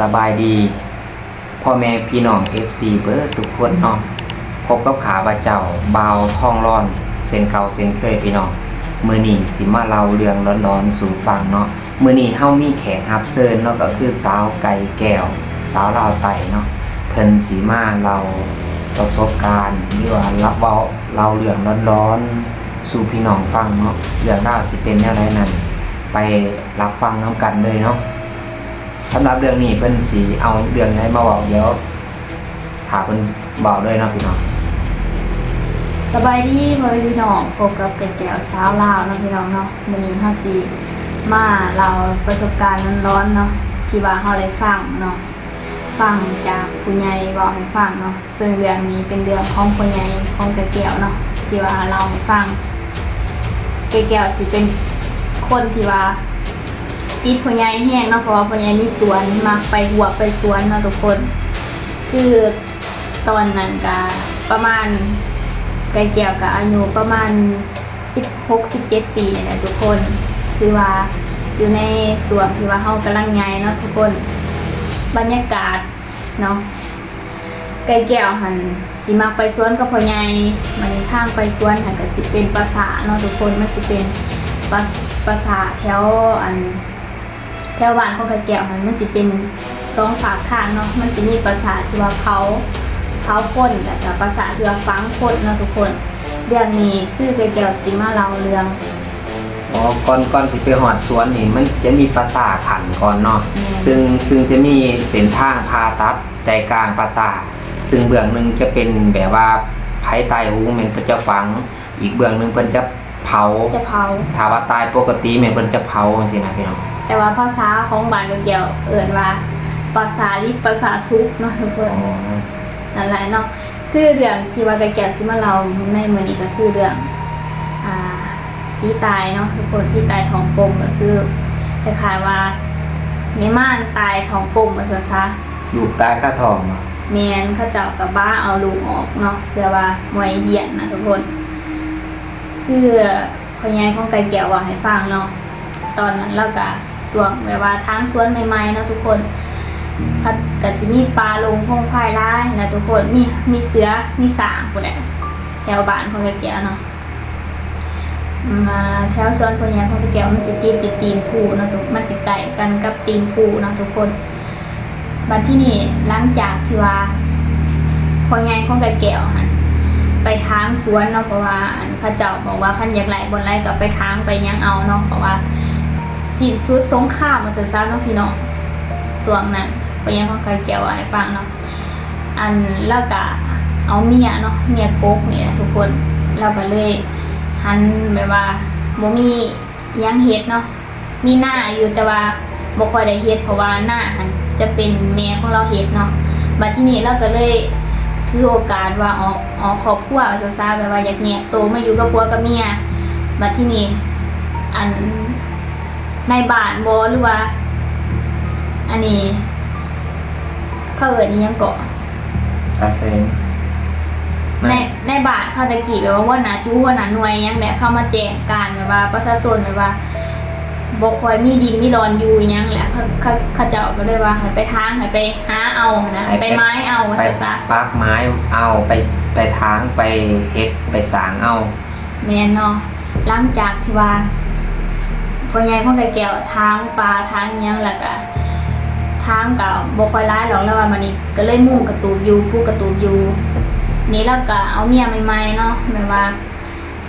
ສະບາຍດີພໍ່ແມ່ພີ່ນ້ອງ ເອັຟຊີ ເບີດທຸກຄົນເນາະ, ພົບກັບຂ້າພະເຈົ້າ ບ່າວທອງລອນ ເຊັ່ນເກົ່າເຊັ່ນເຄີຍພີ່ນ້ອງ. ມື້ນີ້ຊິມາເລົ່າເລື່ອງຫຼອນໆສູ່ຟັງເນາະ. ມື້ນີ້ເຮົາມີແຂກຮັບເຊີນເນາະ ກໍຄືສາວໄກ່ແກ້ວ ສາວລາວໃຕ້ເນາະ, ເພິ່ນຊິມາເລົ່າປະສົບການ ຫຼືວ່າເລົ່າ ເລົ່າເລື່ອງຫຼອນໆສູ່ພີ່ນ້ອງຟັງເນາະ. ເລື່ອງລາວຊິເປັນແນວໃດນັ້ນ ໄປຮັບຟັງນຳກັນເລີຍເນາະ. ສຳລັບເລື່ອງນີ້ເພິ່ນຊິເອົາເລື່ອງໃດມາເວົ້າ ດຽວຖ້າເພິ່ນເວົ້າເລີຍເນາະພີ່ນ້ອງ. ສະບາຍດີພໍ່ແມ່ພີ່ນ້ອງ, ພົບກັບໄກ່ແກ້ວສາວລາວເນາະພີ່ນ້ອງເນາະ. ມື້ນີ້ເຮົາຊິມາເລົ່າປະສົບການຫຼອນໆເນາະ ທີ່ວ່າເຮົາໄດ້ຟັງເນາະ, ຟັງຈາກຜູ້ໃຫຍ່ເວົ້າໃຫ້ຟັງເນາະ. ເຊິ່ງເລື່ອງນີ້ເປັນເລື່ອງຂອງພໍ່ໃຫຍ່ຂອງໄກ່ແກ້ວເນາະ ທີ່ວ່າເລົ່າໃຫ້ຟັງ. ໄກ່ແກ້ວຊິເປັນຄົນທີ່ວ່າຕິດພໍ່ໃຫຍ່ແຮງເນາະ, ເພາະວ່າພໍ່ໃຫຍ່ມີສວນ ມັກໄປຮວບໄປສວນເນາະທຸກຄົນ. ຄືຕອນນັ້ນກະປະມານ ໄກ່ແກ້ວກະອາຍຸປະມານສິບຫົກ ສິບເຈັດປີນີ້ແຫຼະທຸກຄົນ, ຄືວ່າຢູ່ໃນຊ່ວງທີ່ວ່າເຮົາກຳລັງໃຫຍ່ເນາະທຸກຄົນ. ບັນຍາກາດ ເນາະ, ໄກ່ແກ້ວຫັ້ນຊິມັກໄປສວນກັບພໍ່ໃຫຍ່. ບາດນີ້ທາງໄປສວນຫັ້ນກໍຊິເປັນປ່າຊ້າເນາະທຸກຄົນ, ມັນຊິເປັນປ່າ ປ່າຊ້າແຖວ ອັນ ແຖວບ້ານຂອງໄກ່ແກ້ວຫັ້ນ ມັນຊິເປັນສອງຟາກທາງເນາະ, ມັນຊິມີປ່າຊ້າທີ່ວ່າເຜົາ ເຜົາຄົນ ແລ້ວກໍປ່າຊ້າທີ່ວ່າຝັງຄົນເນາະທຸກຄົນ. ເລື່ອງນີ້ຄືໄກ່ແກ້ວຊິມາເລົ່າເລື່ອງ ອໍ ກ່ອນ ກ່ອນຊິໄປຮອດສວນນີ້ ມັນຈະມີປ່າຊ້າຂັ້ນກ່ອນເນາະ. ແມ່ນ. ຊຶ່ງ ຊຶ່ງຈະມີເສັ້ນທາງຜ່າຕັດໃຈກາງປ່າຊ້າ, ຊຶ່ງເບື້ອງໜຶ່ງຈະເປັນແບບວ່າໄຜຕາຍໂຫງແມ່ນເພິ່ນຈະຝັງ, ອີກເບື້ອງໜຶ່ງເພິ່ນຈະເຜົາ ຈະເຜົາ. ຖ້າວ່າຕາຍປົກກະຕິແມ່ນເພິ່ນຈະເຜົາຈັ່ງຊີ້ນະພີ່ນ້ອງ. ແຕ່ວ່າພາສາຂອງບ້ານກະແກ້ວເອີ້ນວ່າປ່າຊ້າດິບ ປ່າຊ້າສຸກເນາະທຸກຄົນ. ອໍ ນັ້ນແຫຼະເນາະ. ຄືເລື່ອງທີ່ວ່າກະແກ້ວຊິມາເລົ່າໃນມື້ນີ້ກໍຄືເລື່ອງ ອ່າ ຜີຕາຍເນາະທຸກຄົນ, ຜີຕາຍທ້ອງປົ່ງ ກໍຄືຄ້າຍໆວ່າແມ່ມ່ານຕາຍທ້ອງປົ່ງວ່າຊັ້ນຊະ. ລູກຕາຍຄາທ້ອງເນາະ? ແມ່ນ, ເຂົາເຈົ້າກໍບ້າເອົາລູກອອກເນາະ ເພື່ອວ່າບໍ່ໃຫ້ຮຽນນະທຸກຄົນ. ຄືພໍ່ໃຫຍ່ຂອງໄກ່ແກ້ວເວົ້າໃຫ້ຟັງເນາະ, ຕອນນັ້ນລາວກະ ຊ່ວງແບບວ່າທາງສວນໃໝ່ໆເນາະທຸກຄົນ, ພັດກະຊິມີປ່າລົງພົງໄພຫຼາຍນະທຸກຄົນ, ມີ ມີເສືອ ມີຊ້າງພຸ້ນແຫຼະ ແຖວບ້ານຂອງກະແກ້ວເນາະ. ອືມ ແຖວສວນພໍ່ໃຫຍ່ຂອງກະແກ້ວມັນຊິຕິດຢູ່ຕີນພູເນາະທຸກ ມັນຊິໃກ້ກັນກັບຕີນພູເນາະທຸກຄົນ. ບັດທີນີ້ຫຼັງຈາກທີ່ວ່າພໍ່ໃຫຍ່ຂອງກະແກ້ວຫັ້ນໄປຖາງສວນເນາະ, ເພາະວ່າ ອັນ ເຂົາເຈົ້າບອກວ່າຄັນຢາກໄດ້ບ່ອນໃດກໍໄປຖາງໄປຫຍັງເອົາເນາະ, ເພາະວ່າສິ້ນສຸດສົງຄາມວ່າຊັ້ນຊະເນາະພີ່ນ້ອງ. ຊ່ວງນັ້ນພໍ່ໃຫຍ່ຂອງກະແກ້ວເວົ້າໃຫ້ຟັງເນາະ, ອັນ ລາວກະເອົາເມຍເນາະ ເມຍກົກນີ້ແຫຼະທຸກຄົນ, ລາວກະເລີຍຫັນແບບວ່າບໍ່ມີຫຍັງເຮັດເນາະ. ມີນາຢູ່ ແຕ່ວ່າບໍ່ຄ່ອຍໄດ້ເຮັດ ເພາະວ່ານາຫັ້ນຈະເປັນແມ່ຂອງລາວເຮັດເນາະ. ບັດທີນີ້ລາວກໍເລີຍຖືໂອກາດວ່າອອກ ອອກຄອບຄົວວ່າຊັ້ນຊະ, ແບບວ່າຢາກແຍກໂຕມາຢູ່ກັບຜົວກັບເມຍ. ບັດທີນີ້ ອັນ ນາຍບ້ານບໍ ຫຼືວ່າ ອັນນີ້ ເຂົາເອີ້ນອີ່ຫຍັງເກາະ? ຕາແສງ ໃນ ໃນ ໃນບ້ານເຂົາແຕ່ກີ້ ແບບວ່າຫົວໜ້າຈຸ ຫົວໜ້າໜ່ວຍຫຍັງແຫຼະ ເຂົາມາແຈ້ງການແບບວ່າປະຊາຊົນແບບວ່າບໍ່ຄ່ອຍມີດິນມີດອນຢູ່ຫຍັງແຫຼະ ເຂົາ ເຂົາ ເຂົາເຈົ້າກໍເລີຍວ່າໃຫ້ໄປຖາງ ໃຫ້ໄປຫາເອົາຫັ້ນນະ ໃຫ້ໄປ ໄປໄມ້ເອົາວ່າຊັ້ນຊະ ໄປປັກໄມ້ເອົາ ໄປ ໄປຖາງ ໄປເຮັດ ໄປສ້າງເອົາ. ແມ່ນເນາະ. ຫຼັງຈາກທີ່ວ່າພໍ່ໃຫຍ່ຂອງໄກ່ແກ້ວຖາງປ່າຖາງຫຍັງ ແລ້ວກະຖາງກະບໍ່ຄ່ອຍຫຼາຍດອກ ແລ້ວວ່າບັດນີ້ກະເລີຍມຸງກະຕູບຢູ່ ປຸກກະຕູບຢູ່. ນີ້ລາວກະເອົາເມຍໃໝ່ໆເນາະ ແບບວ່າ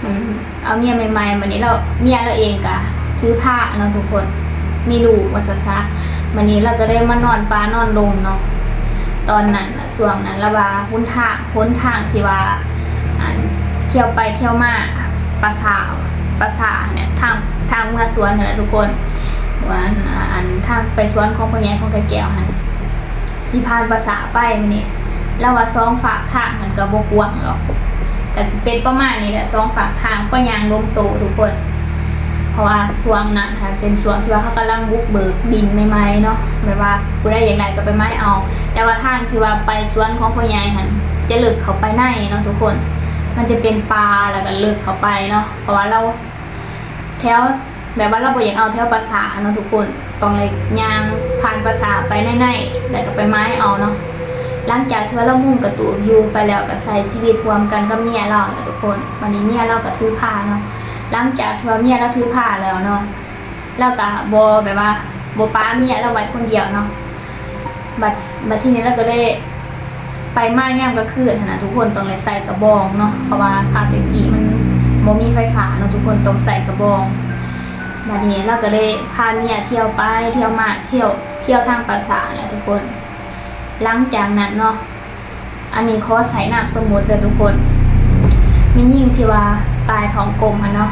ອືມ ເອົາເມຍໃໝ່ໆ ບັດນີ້ລາວ ເມຍລາວເອງກະຖືພະເນາະທຸກຄົນ ມີລູກວ່າຊັ້ນຊະ. ບັດນີ້ລາວກະເລີຍມານອນປ່ານອນດົງເນາະ ຕອນນັ້ນ ຊ່ວງນັ້ນລາວວ່າຫົນທາງ ຫົນທາງທີ່ວ່າ ອັນ ທ່ຽວໄປທ່ຽວມາ ປ່າຊ້າ ປ່າຊ້າຫັ້ນແຫຼະ ທາງ ທາງເມືອສວນຫັ້ນແຫຼະທຸກຄົນ ວ່າ ອັນ ທາງໄປສວນຂອງພໍ່ໃຫຍ່ຂອງໄກ່ແກ້ວຫັ້ນ ຊິຜ່ານປ່າຊ້າໄປມື້ນີ້ ລາວວ່າສອງຟາກທາງຫັ້ນກະບໍ່ກວ້າງດອກ ກະຊິເປັນປະມານນີ້ແຫຼະ ສອງຟາກທາງ ກໍຍ່າງລົງໂຕທຸກຄົນ. ເພາະວ່າຊ່ວງນັ້ນຫັ້ນເປັນຊ່ວງທີ່ວ່າເຂົາກຳລັງບຸກເບີກດິນໃໝ່ໆເນາະ ແບບວ່າຜູ້ໃດຢາກໄດ້ກໍໄປໄມ້ເອົາ ແຕ່ວ່າທາງທີ່ວ່າໄປສວນຂອງພໍ່ໃຫຍ່ຫັ້ນຈະເລິກເຂົ້າໄປໃນເນາະທຸກຄົນ ມັນຈະເປັນປ່າ ແລ້ວກໍເລິກເຂົ້າໄປເນາະ ເພາະວ່າລາວແຖວ ແບບວ່າລາວບໍ່ຢາກເອົາແຖວປ່າຊ້າເນາະທຸກຄົນ ຕ້ອງໄດ້ຍ່າງຜ່ານປ່າຊ້າໄປໃນໆ ແລ້ວກໍໄປໝາຍເອົາເນາະ. ຫຼັງຈາກທີ່ວ່າລາວມຸງກະຕູບຢູ່ໄປແລ້ວ ກໍໃຊ້ຊີວິດຮ່ວມກັນກັບເມຍລາວນະທຸກຄົນ. ບາດນີ້ເມຍລາວກໍຖືພາເນາະ. ຫຼັງຈາກທີ່ວ່າເມຍລາວຖືພາແລ້ວເນາະ ລາວກໍບໍ່ ແບບວ່າບໍ່ປະເມຍລາວໄວ້ຄົນດຽວເນາະ. ບັດ ບັດທີນີ້ລາວກໍເລີຍໄປມາຍາມກາງຄືນຫັ້ນນະທຸກຄົນ ຕ້ອງໄດ້ໃຊ້ກະບອງເນາະ ເພາະວ່າຄາວແຕ່ກີ້ມັນບໍ່ມີໄຟຟ້າເນາະທຸກຄົນ ຕ້ອງໃຊ້ກະບອງ. ບັດນີ້ລາວກໍເລີຍພາເມຍທ່ຽວໄປທ່ຽວມາ ທ່ຽວ ທ່ຽວທາງປ່າຊ້າແຫຼະທຸກຄົນ. ຫຼັງຈາກນັ້ນເນາະ ອັນນີ້ຂໍໃຊ້ນາມສົມມຸດເດີທຸກຄົນ ແມ່ຍິງທີ່ວ່າຕາຍທ້ອງກົມຫັ້ນເນາະ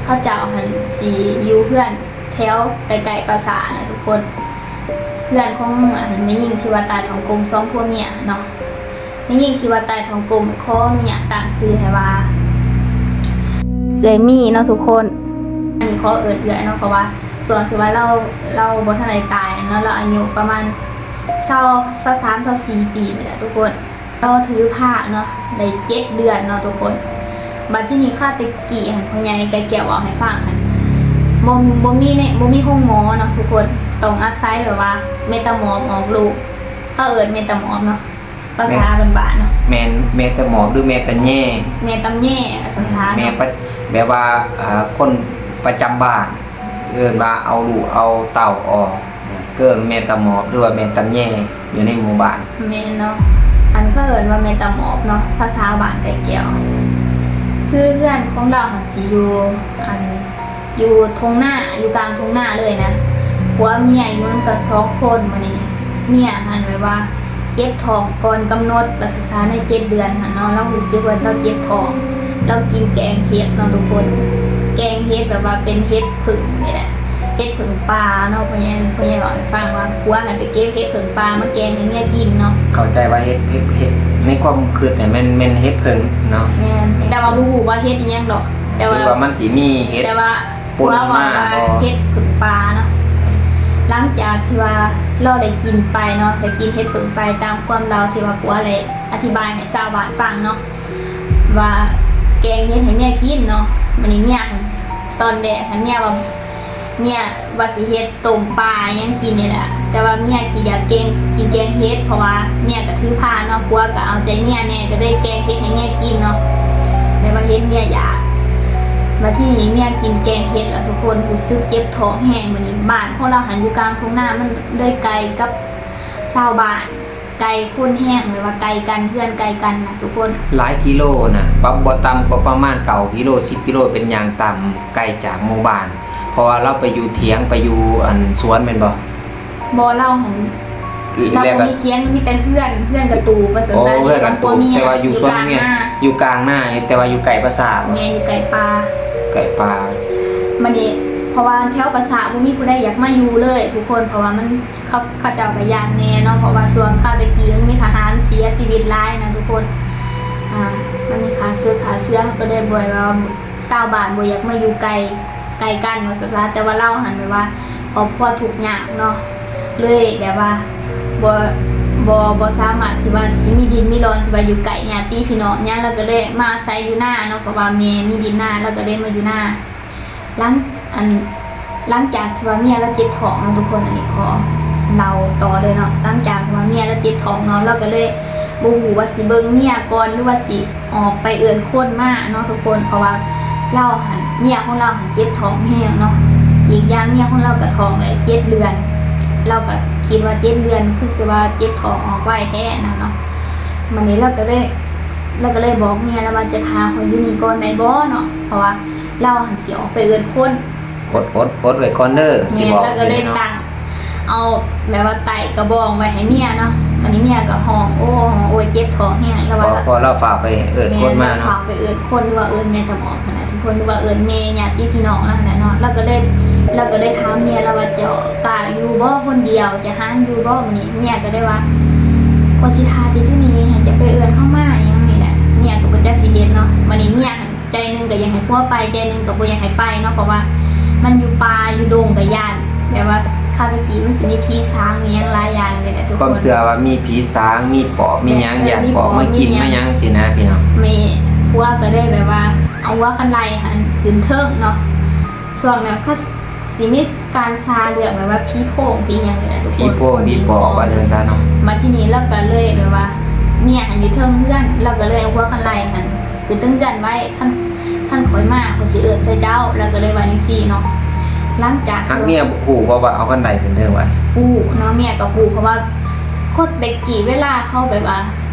ເຂົາເຈົ້າຫັ້ນຊິຢູ່ເຮືອນ ແຖວໃກ້ໆປ່າຊ້ານະທຸກຄົນ. ເຮືອນຂອງອັນແມ່ຍິງທີ່ວ່າຕາຍທ້ອງກົມສອງຜົວເມຍຫັ້ນເນາະ. ແມ່ຍິງທີ່ວ່າຕາຍທ້ອງກົມ ຂໍອະນຸຍາດຕັ້ງຊື່ໃຫ້ວ່າເອື້ອຍມີເນາະທຸກຄົນ. ອັນນີ້ຂໍເອີ້ນເອື້ອຍເນາະ ເພາະວ່າຊ່ວງທີ່ວ່າລາວ ລາວບໍ່ທັນໄດ້ຕາຍເນາະ ລາວອາຍຸປະມານຊາວ ຊາວສາມ ຊາວສີ່ປີນີ້ແຫຼະທຸກຄົນ. ລາວຖືພາເນາະ ໄດ້ເຈັດເດືອນເນາະທຸກຄົນ. ບັດທີນີ້ຄາວແຕ່ກີ້ຫັ້ນ ພໍ່ໃຫຍ່ໄກ່ແກ້ວເວົ້າໃຫ້ຟັງຫັ້ນ ບໍ່ ບໍ່ມີໃນ ບໍ່ມີໂຮງໝໍເນາະທຸກຄົນ ຕ້ອງອາໄສແບບວ່າແມ່ຕາໝອບອອກລູກ. ເຂົາເອີ້ນແມ່ຕາໝອບເນາະ ພາສາບ້ານໆເນາະ ແມ່ນແມ່ຕາໝອບ ຫຼື ແມ່ຕາແຍ ແມ່ຕາແຍ ພາສາເນາະ ແມ່ປະ ແບບວ່າ ອ່າ ຄົນປະຈຳບ້ານ ເອີ້ນວ່າເອົາລູກເອົາເຕົ້າອອກ ເອີ້ນແມ່ຕາໝອບ ຫຼືວ່າແມ່ຕາແຍຢູ່ໃນໝູ່ບ້ານ. ແມ່ນເນາະ ອັນເຂົາເອີ້ນວ່າແມ່ຕາໝອບເນາະ ພາສາບ້ານໄກ່ແກ້ວ. ຄືເຮືອນຂອງລາວຫັ້ນຊິຢູ່ ອັນ ຢູ່ທົ່ງນາ ຢູ່ກາງທົ່ງນາເລີຍນະ. ຜົວເມຍຢູ່ນຳກັນສອງຄົນ ບາດນີ້ເມຍຫັ້ນແບບວ່າ ເຈັບທ້ອງກ່ອນກຳນົດ ວ່າຊັ້ນຊະ ໃນເຈັດເດືອນຫັ້ນເນາະ ລາວຮູ້ສຶກວ່າລາວເຈັບທ້ອງ ລາວກິນແກງເຫັດເນາະທຸກຄົນ ແກງເຫັດແບບວ່າເປັນເຫັດເຜິ້ງນີ້ແຫຼະ ເຫັດເຜິ້ງປ່າເນາະ. ພໍ່ໃຫຍ່ ພໍ່ໃຫຍ່ເວົ້າໃຫ້ຟັງວ່າ ຜົວຫັ້ນໄປເກັບເຫັດເຜິ້ງປ່າມາແກງໃຫ້ເມຍກິນເນາະ. ເຂົ້າໃຈວ່າເຫັດ ເຫັດ ເຫັດ ໃນຄວາມຄິດນີ້ແມ່ນ ແມ່ນເຫັດເຜິ້ງເນາະ ແມ່ນ ແຕ່ວ່າບໍ່ຮູ້ວ່າເຫັດອີ່ຫຍັງດອກ ແຕ່ວ່າ ຫຼືວ່າມັນຊິມີເຫັດ ແຕ່ວ່າ ປົນມາ ຜົວເວົ້າວ່າເຫັດເຜິ້ງປ່າເນາະ. ຫຼັງຈາກທີ່ວ່າລາວໄດ້ກິນໄປເນາະ ໄດ້ກິນເຫັດເຜິ້ງໄປ ຕາມຄວາມເລົ່າທີ່ວ່າຜົວໄດ້ອະທິບາຍໃຫ້ຊາວບ້ານຟັງເນາະ ວ່າແກງເຫັດໃຫ້ເມຍກິນເນາະ. ບາດນີ້ເມຍ ຕອນແລກຫັ້ນເມຍວ່າ ເມຍວ່າຊິເຮັດຕົ້ມປາຫຍັງກິນນີ້ແຫຼະ ແຕ່ວ່າເມຍຂີ້ຢາກແກງ ກິນແກງເຫັດ ເພາະວ່າເມຍກໍຖືພາເນາະ ຜົວກໍເອົາໃຈເມຍແດ່ ກໍເລີຍແກງເຫັດໃຫ້ເມຍກິນເນາະ ແບບວ່າເຫັນເມຍຢາກ. ບັດທີນີ້ເມຍກິນແກງເຫັດແລ້ວທຸກຄົນ ຮູ້ສຶກເຈັບທ້ອງແຮງ. ບັດນີ້ບ້ານຂອງລາວຫັ້ນຢູ່ກາງທົ່ງນາ ມັນເລີຍໄກກັບຊາວບ້ານ ໄກຄົນແຮງ ແບບວ່າໄກກັນ ເຮືອນໄກກັນນະທຸກຄົນ. ຫຼາຍກິໂລນະ ປະ ບໍ່ຕ່ຳກວ່າປະມານເກົ້າກິໂລ ສິບກິໂລເປັນຢ່າງຕ່ຳ ໄກຈາກໝູ່ບ້ານ ເພາະວ່າລາວໄປຢູ່ຖຽງ ໄປຢູ່ອັນສວນແມ່ນບໍ່? ບໍ່ ລາວຫັ້ນ ລາວບໍ່ມີຖຽງ ມີແຕ່ເຮືອນ ເຮືອນກະຕູບ ວ່າຊັ້ນຊະ ເຮືອນກະຕູບ ແຕ່ວ່າຢູ່ສວນເມຍ ຢູ່ກາງນາ ແຕ່ວ່າຢູ່ໃກ້ປ່າຊ້າ. ແມ່ນ ຢູ່ໃກ້ປ່າ ໃກ້ປ່າ. ບັດນີ້ ເພາະວ່າແຖວປ່າຊ້າບໍ່ມີຜູ້ໃດຢາກມາຢູ່ເລີຍທຸກຄົນ ເພາະວ່າມັນ ເຂົາ ເຂົາເຈົ້າກໍຢ້ານແດ່ເນາະ ເພາະວ່າຊ່ວງຄາວແຕ່ກີ້ມັນມີທະຫານເສຍຊີວິດຫຼາຍນະທຸກຄົນ ອ່າ ມັນມີຂ້າເສິກຂ້າເສືອ ເຂົາກໍເລີຍບໍ່ ແບບວ່າຊາວບ້ານບໍ່ຢາກມາຢູ່ໃກ້ ໃກ້ກັນວ່າຊັ້ນຊະ. ແຕ່ວ່າລາວຫັ້ນແບບວ່າຄອບຄົວທຸກຍາກເນາະ ເລີຍແບບວ່າບໍ່ ບໍ່ ບໍ່ສາມາດທີ່ວ່າຊິມີດິນມີດອນທີ່ວ່າຢູ່ໃກ້ຍາດຕິພີ່ນ້ອງຫຍັງ ລາວກໍເລີຍມາອາໄສຢູ່ນາເນາະ ເພາະວ່າແມ່ມີດິນນາ ລາວກໍເລີຍມາຢູ່ນາ. ຫຼັງ ອັນ ຫຼັງຈາກທີ່ວ່າເມຍລາວເຈັບທ້ອງເນາະທຸກຄົນ ອັນນີ້ຂໍເລົ່າຕໍ່ເລີຍເນາະ. ຫຼັງຈາກທີ່ວ່າເມຍລາວເຈັບທ້ອງເນາະ ລາວກໍເລີຍບໍ່ຮູ້ວ່າຊິເບິ່ງເມຍກ່ອນ ຫຼືວ່າຊິອອກໄປເອີ້ນຄົນມາເນາະທຸກຄົນ ເພາະວ່າລາວຫັ້ນ ເມຍຂອງລາວຫັ້ນເຈັບທ້ອງແຮງເນາະ. ອີກຢ່າງເມຍຂອງລາວກໍທ້ອງໄດ້ເຈັດເດືອນ ລາວກໍຄິດວ່າເຈັດເດືອນຄືຊິວ່າເຈັບທ້ອງອອກໄວແທ້ນະເນາະ. ບັດນີ້ລາວກໍເລີຍ ລາວກໍເລີຍບອກເມຍລາວວ່າ ຈະຖ້າຂ້ອຍຢູ່ນີ້ກ່ອນໄດ້ບໍ່ເນາະ ເພາະວ່າ ລາວຫັ້ນຊິອອກໄປເອີ້ນຄົນ ອົດ ອົດ ອົດໄວ້ກ່ອນເດີ ຊິບອກ. ແມ່ນ ລາວກໍເລີຍຕັ້ງ ເອົາແບບວ່າໄຕ້ກະບອງໄວ້ໃຫ້ເມຍເນາະ. ບັດນີ້ເມຍກໍຮ້ອງ ໂອ້ ຮ້ອງໂອ້ຍ ເຈັບທ້ອງແຮງ ລາວວ່າ ເພາະ ເພາະລາວຟ້າວໄປເອີ້ນຄົນມາເນາະ ລາວຟ້າວໄປເອີ້ນຄົນ ຫຼືວ່າເອີ້ນແມ່ຕາໝອບຫັ້ນນະທຸກຄົນ ຫຼືວ່າເອີ້ນແມ່ຍາດຕິພີ່ນ້ອງລາວຫັ້ນນະເນາະ. ລາວກໍເລີຍ ລາວກໍເລີຍຖາມເມຍລາວວ່າ ເຈົ້າກ້າຢູ່ບໍ່ຄົນດຽວ ຈະຫານຢູ່ບໍ່ມື້ນີ້? ເມຍກໍເລີຍວ່າ ຂ້ອຍຊິຖ້າເຈົ້າຢູ່ນີ້ ໃຫ້ເຈົ້າໄປເອີ້ນເຂົາມາ ອີ່ຫຍັງນີ້ແຫຼະ. ເມຍກໍບໍ່ຈັກຊິເຮັດເນາະ. ບັດນີ້ເມຍຫັ້ນ ໃຈໜຶ່ງກໍຢາກໃຫ້ຜົວໄປ ໃຈໜຶ່ງກໍບໍ່ຢາກໃຫ້ໄປເນາະ ເພາະວ່າມັນຢູ່ປ່າຢູ່ດົງ ກໍຢ້ານແບບວ່າຄາວແຕ່ກີ້ມັນຊິມີຜີສາງອີ່ຫຍັງຫຼາຍຢ່າງນີ້ແຫຼະທຸກຄົນ. ຄວາມເຊື່ອວ່າມີຜີສາງ ມີປອບ ມີຫຍັງ ເອີ ຢ້ານປອບມາກິນ ມີຫຍັງ ມາຫຍັງຊີ້ນະພີ່ນ້ອງ. ແມ່ ຜົວກໍເລີຍແບບວ່າເອົາງົວຄັນໄລ່ຫັ້ນຂຶ້ນເທິງເນາະ. ຊ່ວງນັ້ນເຂົາ ຊິມີການຊາເລື່ອງແບບວ່າຜີໂພງຜີຫຍັງນີ້ແຫຼະທຸກຄົນ ຜີໂພງຜີປອບວ່າຊັ້ນຊະເນາະ. ບັດທີນີ້ລາວກໍເລີຍແບບວ່າ ເມຍຫັ້ນຢູ່ເທິງເຮືອນ ລາວກໍເລີຍເອົາຫົວຄັນໄລຫັ້ນຂຶ້ນເທິງເຮືອນໄວ້ ຄັນ ຄັນຂ້ອຍມາ ຂ້ອຍຊິເອີ້ນໃສ່ເຈົ້າ ລາວກໍເລີຍວ່າຈັ່ງຊີ້ເນາະ. ຫຼັງຈາກ ຫາກເມຍຮູ້ບໍ່ວ່າເອົາຄັນໄລຂຶ້ນເທິງໄວ້? ຮູ້ເນາະ ເມຍກໍຮູ້ ເພາະວ່າຄົນແຕ່ກີ້ເວລາເຂົາແບບວ່າ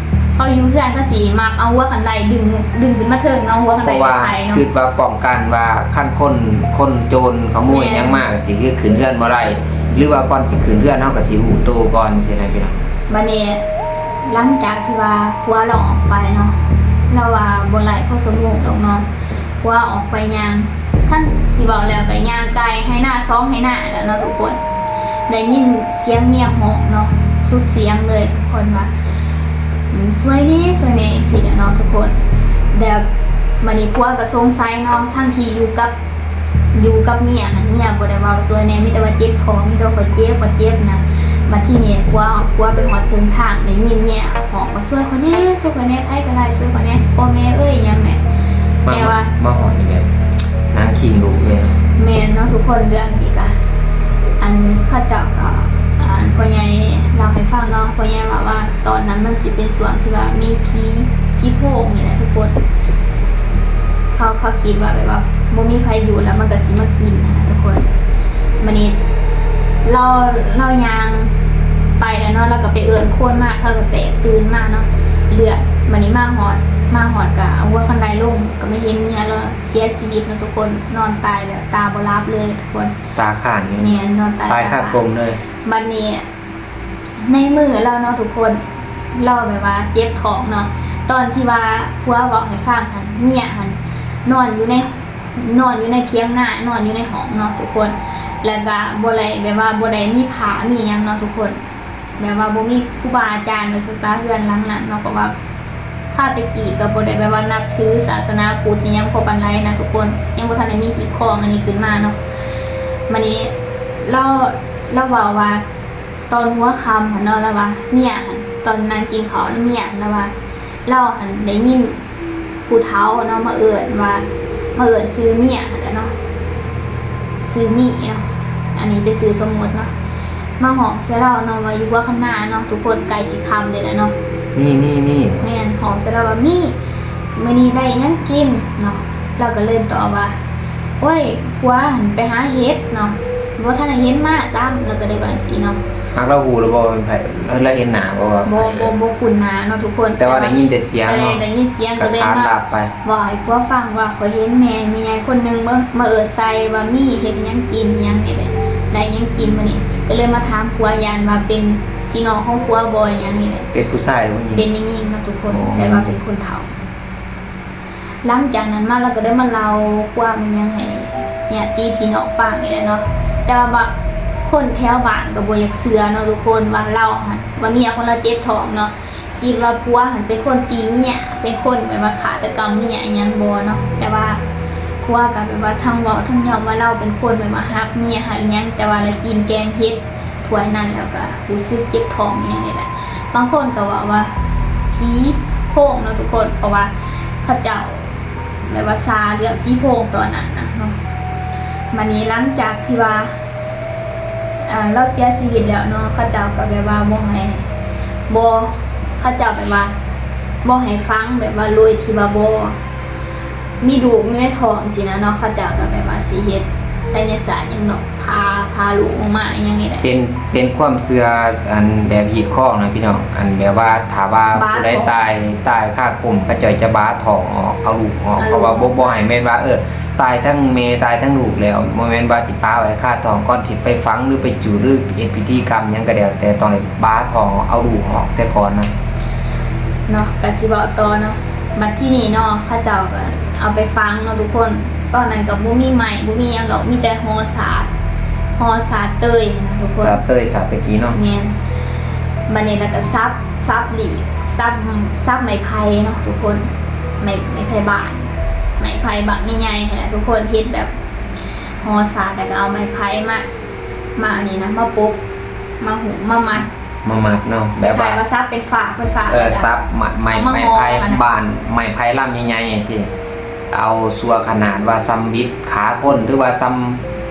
ເຂົາຢູ່ເຮືອນເຂົາຊິມັກເອົາຫົວຄັນໄລດຶງ ດຶງຂຶ້ນມາເທິງເນາະ ຫົວຄັນໄລ ເພາະວ່າ ໄປເນາະ ຄິດວ່າປ້ອງກັນວ່າຄັນຄົນ ຄົນໂຈນຂະໂມຍ ແມ່ນ ຫຍັງມາກໍຊິຂຶ້ນເຮືອນບໍ່ໄດ້ ຫຼືວ່າກ່ອນຊິຂຶ້ນເຮືອນເຮົາກໍຊິຮູ້ໂຕກ່ອນຊີ້ນະພີ່ນ້ອງ. ບັດນີ້ຫຼັງຈາກທີ່ວ່າຜົວລາວອອກໄປເນາະ ລາວວ່າບໍ່ໄດ້ພໍຊົ່ວໂມງດອກເນາະ ຜົວອອກໄປຍ່າງ ຄັນຊິເວົ້າແລ້ວກໍຍ່າງກາຍໄຮ່ນາສອງໄຮ່ນາແລ້ວເນາະທຸກຄົນ. ໄດ້ຍິນສຽງເມຍຮ້ອງເນາະ ສຸດສຽງເລີຍທຸກຄົນວ່າ ອືມ ຊ່ວຍແດ່ ຊ່ວຍແດ່ ຈັ່ງຊີ້ແຫຼະເນາະທຸກຄົນ. ແລ້ວບັດນີ້ຜົວກໍສົງໄສເນາະ ທັງທີ່ຢູ່ກັບ ຢູ່ກັບເມຍຫັ້ນ ເມຍບໍ່ໄດ້ເວົ້າຊ່ວຍແດ່ ມີແຕ່ວ່າເຈັບທ້ອງ ມີແຕ່ວ່າຂ້ອຍເຈັບ ຂ້ອຍເຈັບນະ. ບັດທີນີ້ຜົວ ຜົວໄປຮອດເຄິ່ງທາງ ໄດ້ຍິນເມຍຮ້ອງວ່າ ຊ່ວຍຂ້ອຍແດ່ ຊ່ວຍຂ້ອຍແດ່ ໃຜກໍໄດ້ຊ່ວຍຂ້ອຍແດ່ ພໍ່ແມ່ເອີຍ ອີ່ຫຍັງແຫຼະ. ມາ ແຕ່ວ່າ ມາຮອດນີ້ແບບນາງຄີງລູກເລີຍ. ແມ່ນເນາະທຸກຄົນ ເລື່ອງນີ້ກະ ອັນເຂົາເຈົ້າກໍ ອັນພໍ່ໃຫຍ່ເລົ່າໃຫ້ຟັງເນາະ ພໍ່ໃຫຍ່ເວົ້າວ່າ ຕອນນັ້ນມັນຊິເປັນຊ່ວງທີ່ວ່າມີຜີ ຜີໂພງນີ້ແຫຼະທຸກຄົນ. ເຂົາ ເຂົາຄິດວ່າແບບວ່າບໍ່ມີໃຜຢູ່ແລ້ວມັນກໍຊິມາກິນຫັ້ນນະທຸກຄົນ. ບັດນີ້ລາວ ລາວຍ່າງໄປແລ້ວເນາະ ລາວກໍໄປເອີ້ນຄົນມາ ເຂົາກໍແຕກຕື່ນມາເນາະ ເລືອດ. ບັດນີ້ມາຮອດ ມາຮອດກໍເອົາຫົວຄັນໄລລົງ ກໍມາເຫັນເມຍລາວເສຍຊີວິດເນາະທຸກຄົນ ນອນຕາຍແບບຕາບໍ່ຫຼັບເລີຍທຸກຄົນ ຕາຄ້າງຢູ່ ແມ່ນ ນອນຕາຍ ຕາຍຄາກົມເລີຍ. ບັດນີ້ ໃນມືລາວເນາະທຸກຄົນ ລາວແບບວ່າເຈັບທ້ອງເນາະ ຕອນທີ່ວ່າຜົວເວົ້າໃຫ້ຟັງຫັ້ນ ເມຍຫັ້ນນອນຢູ່ໃນ ນອນຢູ່ໃນຖຽງນາ ນອນຢູ່ໃນຫ້ອງເນາະທຸກຄົນ. ແລ້ວກະບໍ່ໄດ້ແບບວ່າບໍ່ໄດ້ມີພະມີຫຍັງເນາະທຸກຄົນ ແບບວ່າບໍ່ມີຄູບາອາຈານວ່າຊັ້ນຊະ ເຮືອນຫຼັງນັ້ນເນາະ ເພາະວ່າຄາວແຕ່ກີ້ກໍບໍ່ໄດ້ແບບວ່ານັບຖືສາສະໜາພຸດອີ່ຫຍັງພໍປານໃດນະທຸກຄົນ ຍັງບໍ່ທັນໄດ້ມີຮີດຄອງອັນນີ້ຂຶ້ນມາເນາະ. ບັດນີ້ລາວ ລາວເວົ້າວ່າ ຕອນຫົວຄ່ຳຫັ້ນເນາະ ລາວວ່າ ເມຍຫັ້ນ ຕອນນັ່ງກິນເຂົ້ານຳເມຍຫັ້ນ ລາວວ່າ ລາວຫັ້ນໄດ້ຍິນຜູ້ເຖົ້າເນາະ ມາເອີ້ນວ່າ ມາເອີ້ນຊື່ເມຍຫັ້ນແຫຼະເນາະ ຊື່ມີເນາະ ອັນນີ້ເປັນຊື່ສົມມຸດເນາະ ມາຮ້ອງໃສ່ລາວເນາະ ວ່າຢູ່ຫົວຄັນນາເນາະ ທຸກຄົນ ໃກ້ຊິຄ່ຳນີ້ແຫຼະເນາະ ມີ ມີ ມີ ແມ່ນ ຮ້ອງໃສ່ລາວວ່າ ມີ ມື້ນີ້ໄດ້ຫຍັງກິນເນາະ ລາວກໍເລີຍຕອບວ່າ ໂອ້ຍ ຜົວຫັ້ນໄປຫາເຫັດເນາະ ບໍ່ທັນໄດ້ເຫັນມາຊ້ຳ ລາວກໍໄດ້ວ່າຈັ່ງຊີ້ເນາະ. ຫາກລາວຮູ້ແລ້ວບໍ່ວ່າເປັນໃຜ? ລາວເຫັນໜ້າບໍ່ວ່າໃຜ? ບໍ່ ບໍ່ ບໍ່ຄຸ້ນໜ້າເນາະທຸກຄົນ ແຕ່ວ່າໄດ້ຍິນແຕ່ສຽງເນາະ ໄດ້ຍິນສຽງ ກໍເລີຍມາເວົ້າໃຫ້ຜົວຟັງວ່າ ຂ້ອຍເຫັນແມ່ ແມ່ໃຫຍ່ຄົນໜຶ່ງມາ ມາເອີ້ນໃສ່ວ່າມີເຮັດຫຍັງກິນຫຍັງນີ້ແຫຼະ ໄດ້ຫຍັງກິນມື້ນີ້ ກໍເລີຍມາຖາມຜົວ ຢ້ານວ່າເປັນພີ່ນ້ອງຂອງຜົວບໍ່ຫຍັງນີ້ແຫຼະ ເປັນຜູ້ຊາຍຫຼືຜູ້ຍິງ? ເປັນຍິງເນາະທຸກຄົນ ແຕ່ວ່າເປັນຄົນເຖົ້າ. ຫຼັງຈາກນັ້ນມາລາວກໍໄດ້ມາເລົ່າຄວາມຫຍັງໃຫ້ຍາດຕິພີ່ນ້ອງຟັງນີ້ແຫຼະເນາະ ແຕ່ວ່າ ວ່າຄົນແຖວບ້ານກໍບໍ່ຢາກເຊື່ອເນາະທຸກຄົນ ວ່າລາວຫັ້ນ ວ່າເມຍຂອງລາວເຈັບທ້ອງເນາະ ຄິດວ່າຜົວຫັ້ນເປັນຄົນຕີເມຍ ເປັນຄົນແບບວ່າຄາຕະກຳເມຍອີ່ຫຍັງບໍ່ເນາະ ແຕ່ວ່າຜົວກໍແບບວ່າທັງເວົ້າທັງຍອມວ່າລາວເປັນຄົນແບບວ່າຮັກເມຍຮັກອີ່ຫຍັງ ແຕ່ວ່າໄດ້ກິນແກງເຫັດ ຖ້ວຍນັ້ນແລ້ວກໍຮູ້ສຶກເຈັບທ້ອງອີ່ຫຍັງນີ້ແຫຼະ ບາງຄົນກໍເວົ້າວ່າຜີໂພງເນາະທຸກຄົນ ເພາະວ່າເຂົາເຈົ້າແບບວ່າຊາເລື່ອງຜີໂພງຕອນນັ້ນນະເນາະ. ບາດນີ້ຫຼັງຈາກທີ່ວ່າ ອ່າ ລາວເສຍຊີວິດແລ້ວເນາະ ເຂົາເຈົ້າກໍແບບວ່າບໍ່ໃຫ້ ບໍ່ ເຂົາເຈົ້າແບບວ່າບໍ່ໃຫ້ຝັງ ແບບວ່າໂດຍທີ່ວ່າບໍ່ ມີລູກຢູ່ໃນທ້ອງຊີ້ນະເນາະ ເຂົາເຈົ້າກໍແບບວ່າຊິເຮັດໄສຍະສາດຫຍັງເນາະ ພາ ພາລູກອອກມາອີ່ຫຍັງນີ້ແຫຼະ ເປັນ ເປັນຄວາມເຊື່ອ ອັນແບບຮີດຄອງນະພີ່ນ້ອງ ອັນແບບວ່າຖ້າວ່າຜູ້ໃດຕາຍ ຕາຍຄາກົມ ເຂົາເຈົ້າຈະບາທ້ອງອອກ ເອົາລູກອອກ ເພາະວ່າບໍ່ ບໍ່ໃຫ້ແມ່ນວ່າ ເອີ ຕາຍທັງແມ່ຕາຍທັງລູກແລ້ວ ບໍ່ແມ່ນວ່າຊິປະໄວ້ຄາທ້ອງ ກ່ອນຊິໄປຝັງ ຫຼືໄປຈູດ ຫຼືເຮັດພິທີກຳຫຍັງກໍແລ້ວແຕ່ ຕ້ອງໄດ້ບາທ້ອງເອົາລູກອອກເສຍກ່ອນນະ ເນາະ ກໍຊິເວົ້າຕໍ່ເນາະ. ບັດທີນີ້ເນາະ ເຂົາເຈົ້າກໍເອົາໄປຝັງເນາະທຸກຄົນ ຕອນນັ້ນກໍບໍ່ມີໄມ້ ບໍ່ມີຫຍັງດອກ ມີແຕ່ຫໍ່ສາດ ຫໍ່ສາດເຕີຍນະທຸກຄົນ ສາດເຕີຍ ສາດຕະກີເນາະ ແມ່ນ ບັດນີ້ແລ້ວກໍສັບ ສັບຫຼີກ ສັບ ສັບໄມ້ໄຜ່ເນາະທຸກຄົນ ໄມ້ ໄມ້ໄຜ່ບ້ານ ໄມ້ໄຜ່ບັກໃຫຍ່ໆຫັ້ນແຫຼະທຸກຄົນ ເຮັດແບບຫໍ່ສາດ ແລ້ວກໍເອົາໄມ້ໄຜ່ມາ ມາອັນນີ້ນະ ມາປົກ ມາຫຸ້ມ ມາມັດ ມາມັດເນາະ ແບບວ່າ ຄ້າຍໆວ່າສັບເປັນຟາກ ເປັນຟາກ ເອີ ສັບໄມ້ ໄມ້ໄຜ່ບ້ານ ໄມ້ໄຜ່ລຳໃຫຍ່ໆ ຈັ່ງຊີ້ ເອົາຊົ່ວຂະໜາດວ່າສ່ຳວິດຂາຄົນ ຫຼືວ່າສ່ຳ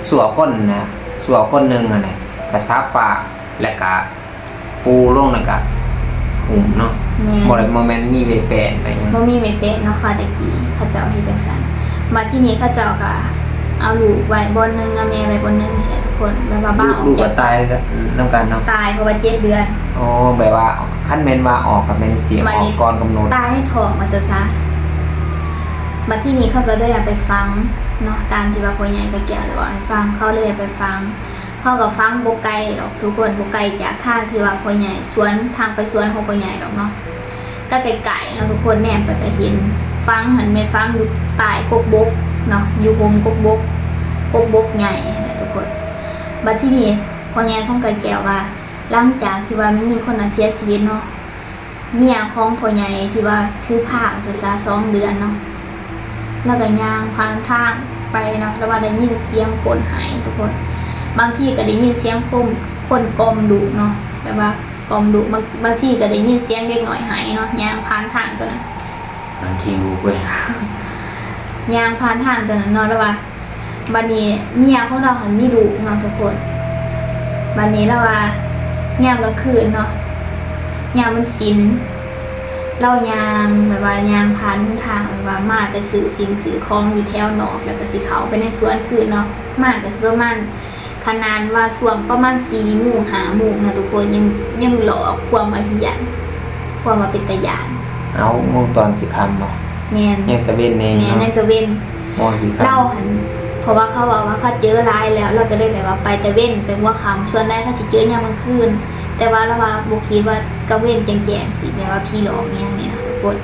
ຊົ່ວຄົນນະ ຊົ່ວຄົນໜຶ່ງຫັ້ນນະ ກະສັບຟາກ ແລ້ວກະປູລົງ ແລ້ວກະຫຸ້ມເນາະ. ແມ່ນ ບໍ່ໄດ້ ບໍ່ແມ່ນມີໄມ້ແປ້ນໄປຫຍັງ. ບໍ່ມີໄມ້ແປ້ນເນາະ ຄາວແຕ່ກີ້ເຂົາເຈົ້າເຮັດຈັ່ງຊັ້ນ. ມາທີນີ້ເຂົາເຈົ້າກະເອົາລູກໄວ້ບ່ອນໜຶ່ງ ເອົາແມ່ໄວ້ບ່ອນໜຶ່ງນີ້ແຫຼະທຸກຄົນ ແບບວ່າບ້າອອກຈາກ ລູກກະຕາຍນຳກັນເນາະ. ຕາຍ ເພາະວ່າເຈັດເດືອນ. ອໍ ແບບວ່າຄັນແມ່ນວ່າອອກກະແມ່ນຊິອອກກ່ອນກຳນົດ ຕາຍໃນທ້ອງວ່າຊັ້ນຊະ. ມາທີນີ້ເຂົາກະເລີຍເອົາໄປຝັງເນາະ ຕາມທີ່ວ່າພໍ່ໃຫຍ່ກະແກ້ວໄດ້ເວົ້າໃຫ້ຟັງ ເຂົາເລີຍເອົາໄປຝັງ. ເຂົາກະຝັງບໍ່ໄກດອກທຸກຄົນ ບໍ່ໄກຈາກທາງທີ່ວ່າພໍ່ໃຫຍ່ສວນ ທາງໄປສວນຂອງພໍ່ໃຫຍ່ດອກເນາະ ກະໃກ້ໆເນາະທຸກຄົນ. ແນມໄປກະເຫັນຝັງຫັ້ນແມ່ນຝັງຢູ່ໃຕ້ກົກບົກເນາະ ຢູ່ຮົ່ມກົກບົກ ກົກບົກໃຫຍ່ຫັ້ນແຫຼະທຸກຄົນ. ບາດທີນີ້ພໍ່ໃຫຍ່ຂອງໄກ່ແກ້ວວ່າ ຫຼັງຈາກທີ່ວ່າແມ່ຍິງຄົນນັ້ນເສຍຊີວິດເນາະ ເມຍຂອງພໍ່ໃຫຍ່ທີ່ວ່າຖືພາວ່າຊັ້ນຊະ ສອງເດືອນເນາະ ລາວກະຍ່າງຜ່ານທາງໄປເນາະ ລາວວ່າໄດ້ຍິນສຽງຄົນໄຫ້ທຸກຄົນ. ບາງທີກະໄດ້ຍິນສຽງຄົນ ຄົນກ່ອມລູກເນາະ ແບບວ່າກ່ອມລູກ. ບາງ ບາງທີກະໄດ້ຍິນສຽງເດັກນ້ອຍໄຫ້ເນາະ ຍ່າງຜ່ານທາງໂຕນັ້ນ. ນາງຂີ້ງລູກເວີຍ ຍ່າງຜ່ານທາງໂຕນັ້ນເນາະ ລາວວ່າ ບາດນີ້ເມຍຂອງລາວຫັ້ນມີລູກເນາະທຸກຄົນ. ບາດນີ້ລາວວ່າ ຍາມກາງຄືນເນາະ ຍາມວັນສິນ ລາວຍ່າງແບບວ່າຍ່າງຜ່ານຫົນທາງ ແບບວ່າມາແຕ່ຊື້ສິ່ງຊື້ຂອງຢູ່ແຖວນອກ ແລ້ວກະຊິເຂົ້າໄປໃນສວນຄືນເນາະ. ມາກະຊິປະມານ ຂະໜາດວ່າຊ່ວງປະມານສີ່ໂມງ ຫ້າໂມງນະທຸກຄົນ ຍັງ ຍັງຫຼອກຄວາມວ່າຫ້ຽນ ຄວາມວ່າເປັນຕາຢ້ານ. ເອົາ ໂມງຕອນຊິຄ່ຳບໍ? ແມ່ນ ຍັງຕາເວັນແນ່ ແມ່ນເນາະ ຍັງຕາເວັນ. ໂມງຊິຄ່ຳ ລາວຫັ້ນ ເພາະວ່າເຂົາເວົ້າວ່າເຂົາເຈີຫຼາຍແລ້ວ ລາວກະເລີຍແບບວ່າໄປຕາເວັນ ໄປຫົວຄ່ຳ. ສ່ວນຫຼາຍເຂົາຊິເຈີຍາມກາງຄືນ ແຕ່ວ່າລາວວ່າບໍ່ຄິດວ່າກາງເວັນແຈ້ງໆ ຊິແບບວ່າຜີຫຼອກອີ່ຫຍັງນີ້ນະທຸກຄົນ.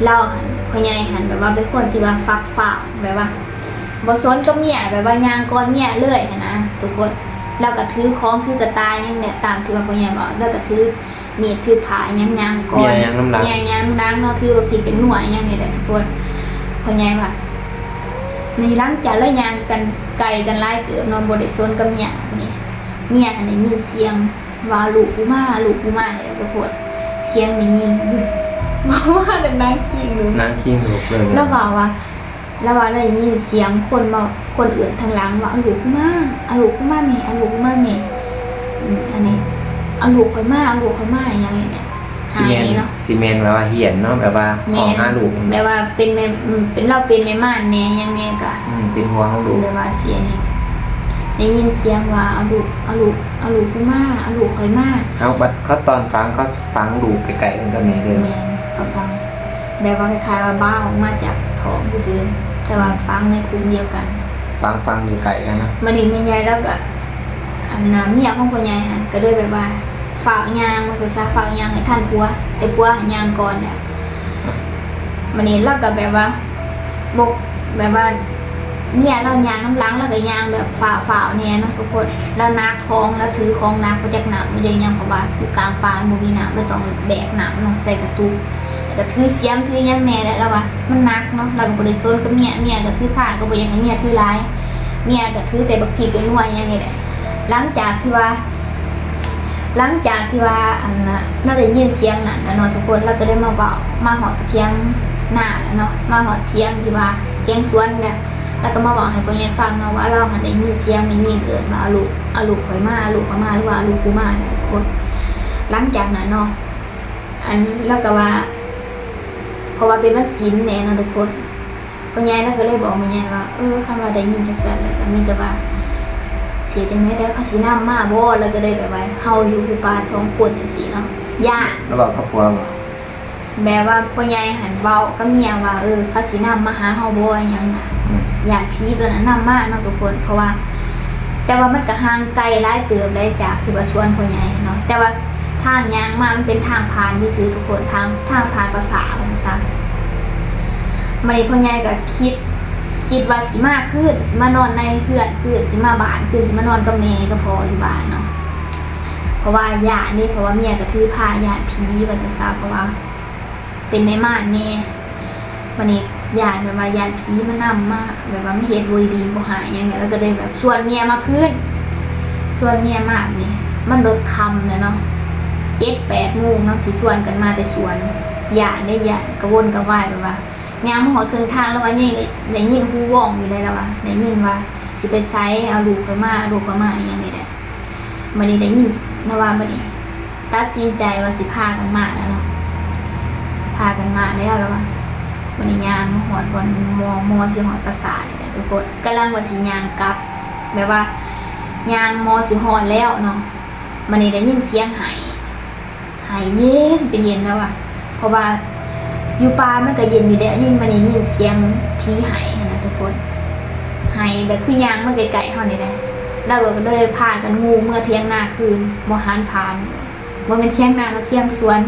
ລາວຫັ້ນ ພໍ່ໃຫຍ່ຫັ້ນແບບວ່າເປັນຄົນທີ່ວ່າຟັກຟ້າວ ແບບວ່າບໍ່ສົນກັບເມຍ ແບບວ່າຍ່າງກ່ອນເມຍເລີຍຫັ້ນນະທຸກຄົນ. ລາວກະຖືຂອງ ຖືກະຕ່າຫຍັງນີ້ແຫຼະ ຕາມທີ່ວ່າພໍ່ໃຫຍ່ເວົ້າ ລາວກະຖື ມີດຖືຜ້າຫຍັງຍ່າງກ່ອນ ເມຍຍ່າງນຳຫຼັງ ເມຍຍ່າງນຳຫຼັງເນາະ ຖືບັກພິກບັກນົວຫຍັງນີ້ແຫຼະທຸກຄົນ. ພໍ່ໃຫຍ່ວ່າ ນີ້ຫຼັງຈາກລາວຍ່າງກັນໄກກັນຫຼາຍເຕີບເນາະ ບໍ່ໄດ້ສົນກັບເມຍນີ້ ເມຍຫັ້ນໄດ້ຍິນສຽງວ່າ ລູກກູມາ ລູກກູມາ ນີ້ແຫຼະທຸກຄົນ. ສຽງແມ່ຍິງ ເວົ້າວ່າແບບນາງຂີ້ງລູກ ນາງຂີ້ງລູກເລີຍ ລາວເວົ້າວ່າ ລາວວ່າໄດ້ຍິນສຽງຄົນເວົ້າ ຄົນເອີ້ນທາງຫຼັງວ່າ ເອົາລູກກູມາ ເອົາລູກກູມາແມ່ ເອົາລູກກູມາແມ່ ອືມ ອັນນີ້ ເອົາລູກຂ້ອຍມາ ເອົາລູກຂ້ອຍມາ ອີ່ຫຍັງນີ້ແຫຼະ. ຊິແມ່ນ ຫາຍເນາະ ຊິແມ່ນແບບວ່າຫ້ຽນເນາະ ແບບວ່າຮ້ອງຫາລູກ ແບບວ່າເປັນແມ່ ອືມ ເປັນ ລາວເປັນແມ່ມ່ານແດ່ ຫຍັງແດ່ກະ ອືມ ເປັນຫ່ວງລູກ ແບບວ່າຊິອັນນີ້ ໄດ້ຍິນສຽງວ່າ ເອົາລູກ ເອົາລູກ ເອົາລູກກູມາ ເອົາລູກຂ້ອຍມາ. ເອົາ ບັດເຂົາຕອນຝັງ ເຂົາຝັງລູກໃກ້ໆກັນກັບແມ່ເລີຍ ແມ່ນ ເຂົາຝັງ ແບບວ່າຄ້າຍໆວ່າບ້າອອກມາຈາກທ້ອງຊື່ໆ ແຕ່ວ່າຝັງໃນຄຸ້ມດຽວກັນ ຝັງ ຝັງຢູ່ໃກ້ກັນເນາະ. ບາດນີ້ແມ່ໃຫຍ່ລາວກະ ອັນນະ ເມຍຂອງພໍ່ໃຫຍ່ຫັ້ນກະເລີຍແບບວ່າຟ້າວຍ່າງວ່າຊັ້ນຊະ ຟ້າວຍ່າງໃຫ້ທັນຜົວ ແຕ່ຜົວຫັ້ນຍ່າງກ່ອນແລ້ວ. ບາດນີ້ລາວກະແບບວ່າ ບໍ່ ແບບວ່າ ເມຍລາວຍ່າງນຳຫຼັງ ລາວກະຍ່າງແບບຟ້າວໆແດ່ເນາະທຸກຄົນ. ລາວໜັກຂອງ ລາວຖືຂອງໜັກ ບໍ່ຈັກໜັກບໍ່ຈັກຫຍັງ ເພາະວ່າຢູ່ກາງປ່າມັນບໍ່ມີນ້ຳ ລາວຕ້ອງແບກນ້ຳເນາະ ໃສ່ກະຕຸກ ແລ້ວກະຖືສຽມຖືຫຍັງແດ່ແຫຼະ. ລາວວ່າມັນໜັກເນາະ ລາວກະບໍ່ໄດ້ສົນກັບເມຍ ເມຍກະຖືພາ ກະບໍ່ຢາກໃຫ້ເມຍຖືຫຼາຍ ເມຍກະຖືແຕ່ບັກພິກບັກນົວຫຍັງນີ້ແຫຼະ. ຫຼັງຈາກທີ່ວ່າ ຫຼັງຈາກທີ່ວ່າ ອັນນະ ລາວໄດ້ຍິນສຽງນັ້ນແລ້ວເນາະທຸກຄົນ ລາວກະເລີຍມາເວົ້າ ມາຮອດຖຽງນາແລ້ວເນາະ ມາຮອດຖຽງທີ່ວ່າ ຖຽງສວນນີ້ແຫຼະ ລາວກະມາເວົ້າໃຫ້ພໍ່ໃຫຍ່ຟັງເນາະ ວ່າລາວຫັ້ນໄດ້ຍິນສຽງແມ່ຍິງເອີ້ນວ່າ ເອົາລູກ ເອົາລູກຂ້ອຍມາ ເອົາລູກຂ້ອຍມາ ຫຼືວ່າເອົາລູກກູມານີ້ແຫຼະທຸກຄົນ. ຫຼັງຈາກນັ້ນເນາະ ອັນ ລາວກະວ່າ ເພາະວ່າເປັນວັນສິນແດ່ເນາະທຸກຄົນ ພໍ່ໃຫຍ່ລາວກະເລີຍບອກແມ່ໃຫຍ່ວ່າ ເອີ ຄັນວ່າໄດ້ຍິນຈັ່ງຊັ້ນແລ້ວກະມີແຕ່ວ່າ ຊິເຮັດຈັ່ງໃດ ເຂົາຊິນຳມາບໍ່ ລາວກະເລີຍແບບວ່າ ເຮົາຢູ່ພູປ່າສອງຄົນຈັ່ງຊີ້ເນາະ ຢ້ານ ລາວເວົ້າກັບຜົວບໍ່? ແບບວ່າພໍ່ໃຫຍ່ຫັ້ນເວົ້າກັບເມຍວ່າ ເອີ ເຂົາຊິນຳມາຫາເຮົາບໍ່ ອີ່ຫຍັງນະ ອືມ ຢ້ານຜີໂຕນັ້ນນຳມາເນາະທຸກຄົນ ເພາະວ່າ ແຕ່ວ່າມັນກະຫ່າງໄກຫຼາຍເຕີບໄດ໋ ຈາກທີ່ວ່າສວນພໍ່ໃຫຍ່ເນາະ ແຕ່ວ່າທາງຍ່າງມາມັນເປັນທາງຜ່ານຊື່ໆທຸກຄົນ ທາງ ທາງຜ່ານປ່າຊ້າວ່າຊັ້ນຊະ. ບາດນີ້ພໍ່ໃຫຍ່ກະຄິດ ຄິດວ່າຊິມາຄືນ ຊິມານອນໃນເຮືອນຄືນ ຊິມາບ້ານຄືນ ຊິມານອນກັບແມ່ກັບພໍ່ຢູ່ບ້ານເນາະ ເພາະວ່າຢ້ານເດ້ ເພາະວ່າເມຍກະຖືພາ ຢ້ານຜີວ່າຊັ້ນຊະ ເພາະວ່າ ເປັນແມ່ມ່ານແດ່ ບາດນີ້ຢ້ານແບບວ່າຢ້ານຜີມານຳ ມາແບບວ່າມາເຮັດບໍ່ດີບໍ່ຮ້າຍຫຍັງນີ້ ລາວກະເລີຍແບບຊວນເມຍມາຄືນ ຊວນເມຍມາບາດນີ້ ມັນເລີ່ມຄ່ຳແລ້ວເນາະ ເຈັດແປດໂມງເນາະ ຊິຊວນກັນມາແຕ່ສວນ ຢ້ານເດ້ ຢ້ານກະວົນກະວາຍ ແບບວ່າຍ່າງມາຮອດເຄິ່ງທາງ ລາວວ່າຍັງໄດ້ຍິນຫູວອງຢູ່ເດ້ ລາວວ່າໄດ້ຍິນວ່າ ຊິໄປໃສ ເອົາລູກຂ້ອຍມາ ເອົາລູກຂ້ອຍມາ ອີ່ຫຍັງນີ້ແຫຼະ. ບັດນີ້ໄດ້ຍິນລາວວ່າ ບັດນີ້ຕັດສິນໃຈວ່າຊິພາກັນມາແລ້ວເນາະ ພາກັນມາແລ້ວ ລາວວ່າ. ບັດນີ້ຍ່າງມາຮອດບ່ອນ ມໍ່ ມໍ່ຊິຮອດປາສາດນີ້ແຫຼະທຸກຄົນ ກຳລັງວ່າຊິຍ່າງກັບ ແບບວ່າຍ່າງມໍ່ຊິຮອດແລ້ວເນາະ ບັດນີ້ໄດ້ຍິນສຽງໄຫ້ ໄຫ້ເຢັນເປັນເຢັນແລ້ວວ່າ ເພາະວ່າຢູ່ປ່າມັນກະເຢັນຢູ່ແລ້ວ ຍິນ ບັດນີ້ຍິນສຽງຜີໄຫ້ຫັ້ນນະທຸກຄົນ ໄຫ້ແບບຄືຍ່າງມາໃກ້ໆເຮົານີ້ແຫຼະ. ລາວກໍເລີຍພາກັນງູເມືອຖຽງນາຄືນ ບໍ່ຫັນຜ່ານ ບໍ່ແມ່ນຖຽງນາເນາະ ຖຽງສວນ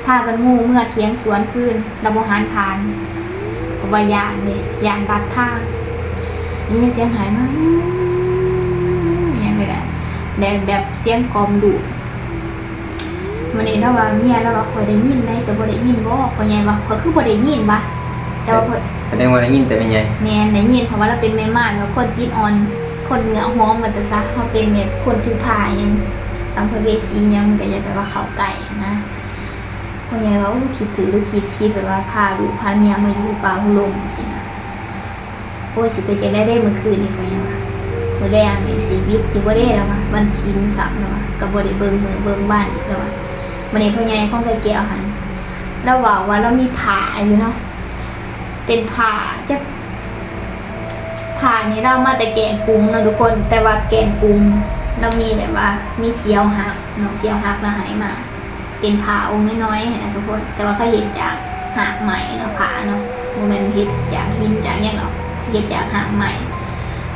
ພາກັນງູເມືອຖຽງສວນຄືນ ລະບໍ່ຫັນຜ່ານ ເພາະວ່າຢ້ານເດ້ ຢ້ານລັດທາງ. ໄດ້ຍິນສຽງໄຫ້ມາ ອີ່ຫຍັງນີ້ແຫຼະ ແບບ ແບບສຽງກອມລູກ. ມື້ນີ້ລາວວ່າ ເມຍລາວວ່າ ຂ້ອຍໄດ້ຍິນໃດ ເຈົ້າບໍ່ໄດ້ຍິນບໍ? ພໍ່ໃຫຍ່ວ່າ ຂ້ອຍຄືບໍ່ໄດ້ຍິນວະ ແຕ່ວ່າ ສະແດງວ່າໄດ້ຍິນແຕ່ແມ່ໃຫຍ່. ແມ່ນ ໄດ້ຍິນ ເພາະວ່າລາວເປັນແມ່ໝ້ານ ແລ້ວຄົນຈິດອ່ອນ ຄົນເນື້ອຫອມວ່າຊັ້ນຊະ ເຮົາເປັນແບບຄົນຖືພາຫຍັງ ສຳພະເວສີຫຍັງ ມັນກໍຢ່າໄປວ່າເຂົ້າໃກ້ຫັ້ນນະ. ພໍ່ໃຫຍ່ວ່າ ໂອ້ ຄິດຖືກຫຼືຄິດຜິດ ແບບວ່າພາລູກພາເມຍມາຢູ່ປ່າຫົວລົງຈັ່ງຊີ້ນະ. ໂອ້ຍ ຊິເປັນຈັ່ງໃດເດ້ມື້ຄືນນີ້ ພໍ່ໃຫຍ່ວ່າ ມື້ແລງນີ້ຊິວິດຢູ່ບໍ່ເດ້ ລາວວ່າ ວັນສິນຊ້ຳ ລາວວ່າ ກໍບໍ່ໄດ້ເບິ່ງມື້ເບິ່ງວັນອີກ ລາວວ່າ. ມື້ນີ້ພໍ່ໃຫຍ່ຂອງໄກ່ແກ້ວຫັ້ນ ລາວເວົ້າວ່າລາວມີຜ້າຢູ່ເນາະ ເປັນຜ້າ ຈັກ ຜ້ານີ້ລາວມາແຕ່ແກງກຸງເນາະທຸກຄົນ ແຕ່ວ່າແກງກຸງລາວມີແບບວ່າມີສ່ຽວຮັກເນາະ ສ່ຽວຮັກລາວໃຫ້ມາ ເປັນຜ້າອົງນ້ອຍໆຫັ້ນນະທຸກຄົນ ແຕ່ວ່າເຂົາເຮັດຈາກຮາກໄມ້ເນາະ ຜ້າເນາະ ບໍ່ແມ່ນເຮັດຈາກຫີນຈາກຫຍັງດອກ ເຮັດຈາກຮາກໄມ້.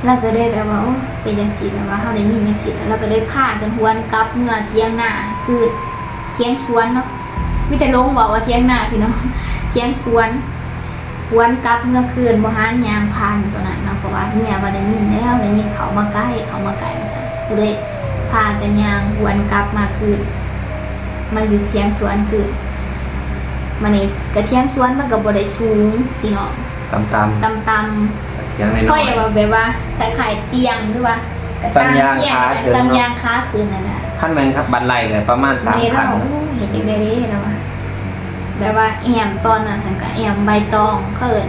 ລາວກໍເລີຍແບບວ່າ ໂອ້ ເປັນຈັ່ງຊີ້ ແບບວ່າເຮົາໄດ້ຍິນຈັ່ງຊີ້ ລາວກໍເລີຍພາກັນຫວນກັບເມືອຖຽງນາຄືນ ຖຽງສວນເນາະ ມີແຕ່ຫຼົງເວົ້າວ່າຖຽງນາພີ່ນ້ອງ ຖຽງສວນ. ຫວນກັບເມືອຄືນ ບໍ່ຫັນຍ່າງຜ່ານຕົວນັ້ນເນາະ ເພາະວ່າເມຍວ່າໄດ້ຍິນແລ້ວ ໄດ້ຍິນເຂົ້າມາໃກ້ ເຂົ້າມາໃກ້ວ່າຊັ້ນ ກໍເລີຍພາກັນຍ່າງຫວນກັບມາຄືນ ມາຢູ່ຖຽງສວນຄືນ. ມານີ້ກະຖຽງສວນມັນກໍບໍ່ໄດ້ສູງພີ່ນ້ອງ ຕ່ຳໆ ຕ່ຳໆ ຖຽງນ້ອຍໆ ຂ້ອຍວ່າແບບວ່າຄ້າຍໆຕຽງ ຫຼືວ່າ ສັນຍາງຂາຂຶ້ນເນາະ ສັນຍາງຂາຂຶ້ນຫັ້ນນະ ຄັນແມ່ນບັນໄດກໍປະມານສາມຂັ້ນ. ໂອ້ຍ ເຮັດຈັ່ງໃດເດ້ລາວວ່າ ແບບວ່າແອ້ມຕອນນັ້ນຫັ້ນກະແອ້ມໃບຕອງ ເຂົາເອີ້ນ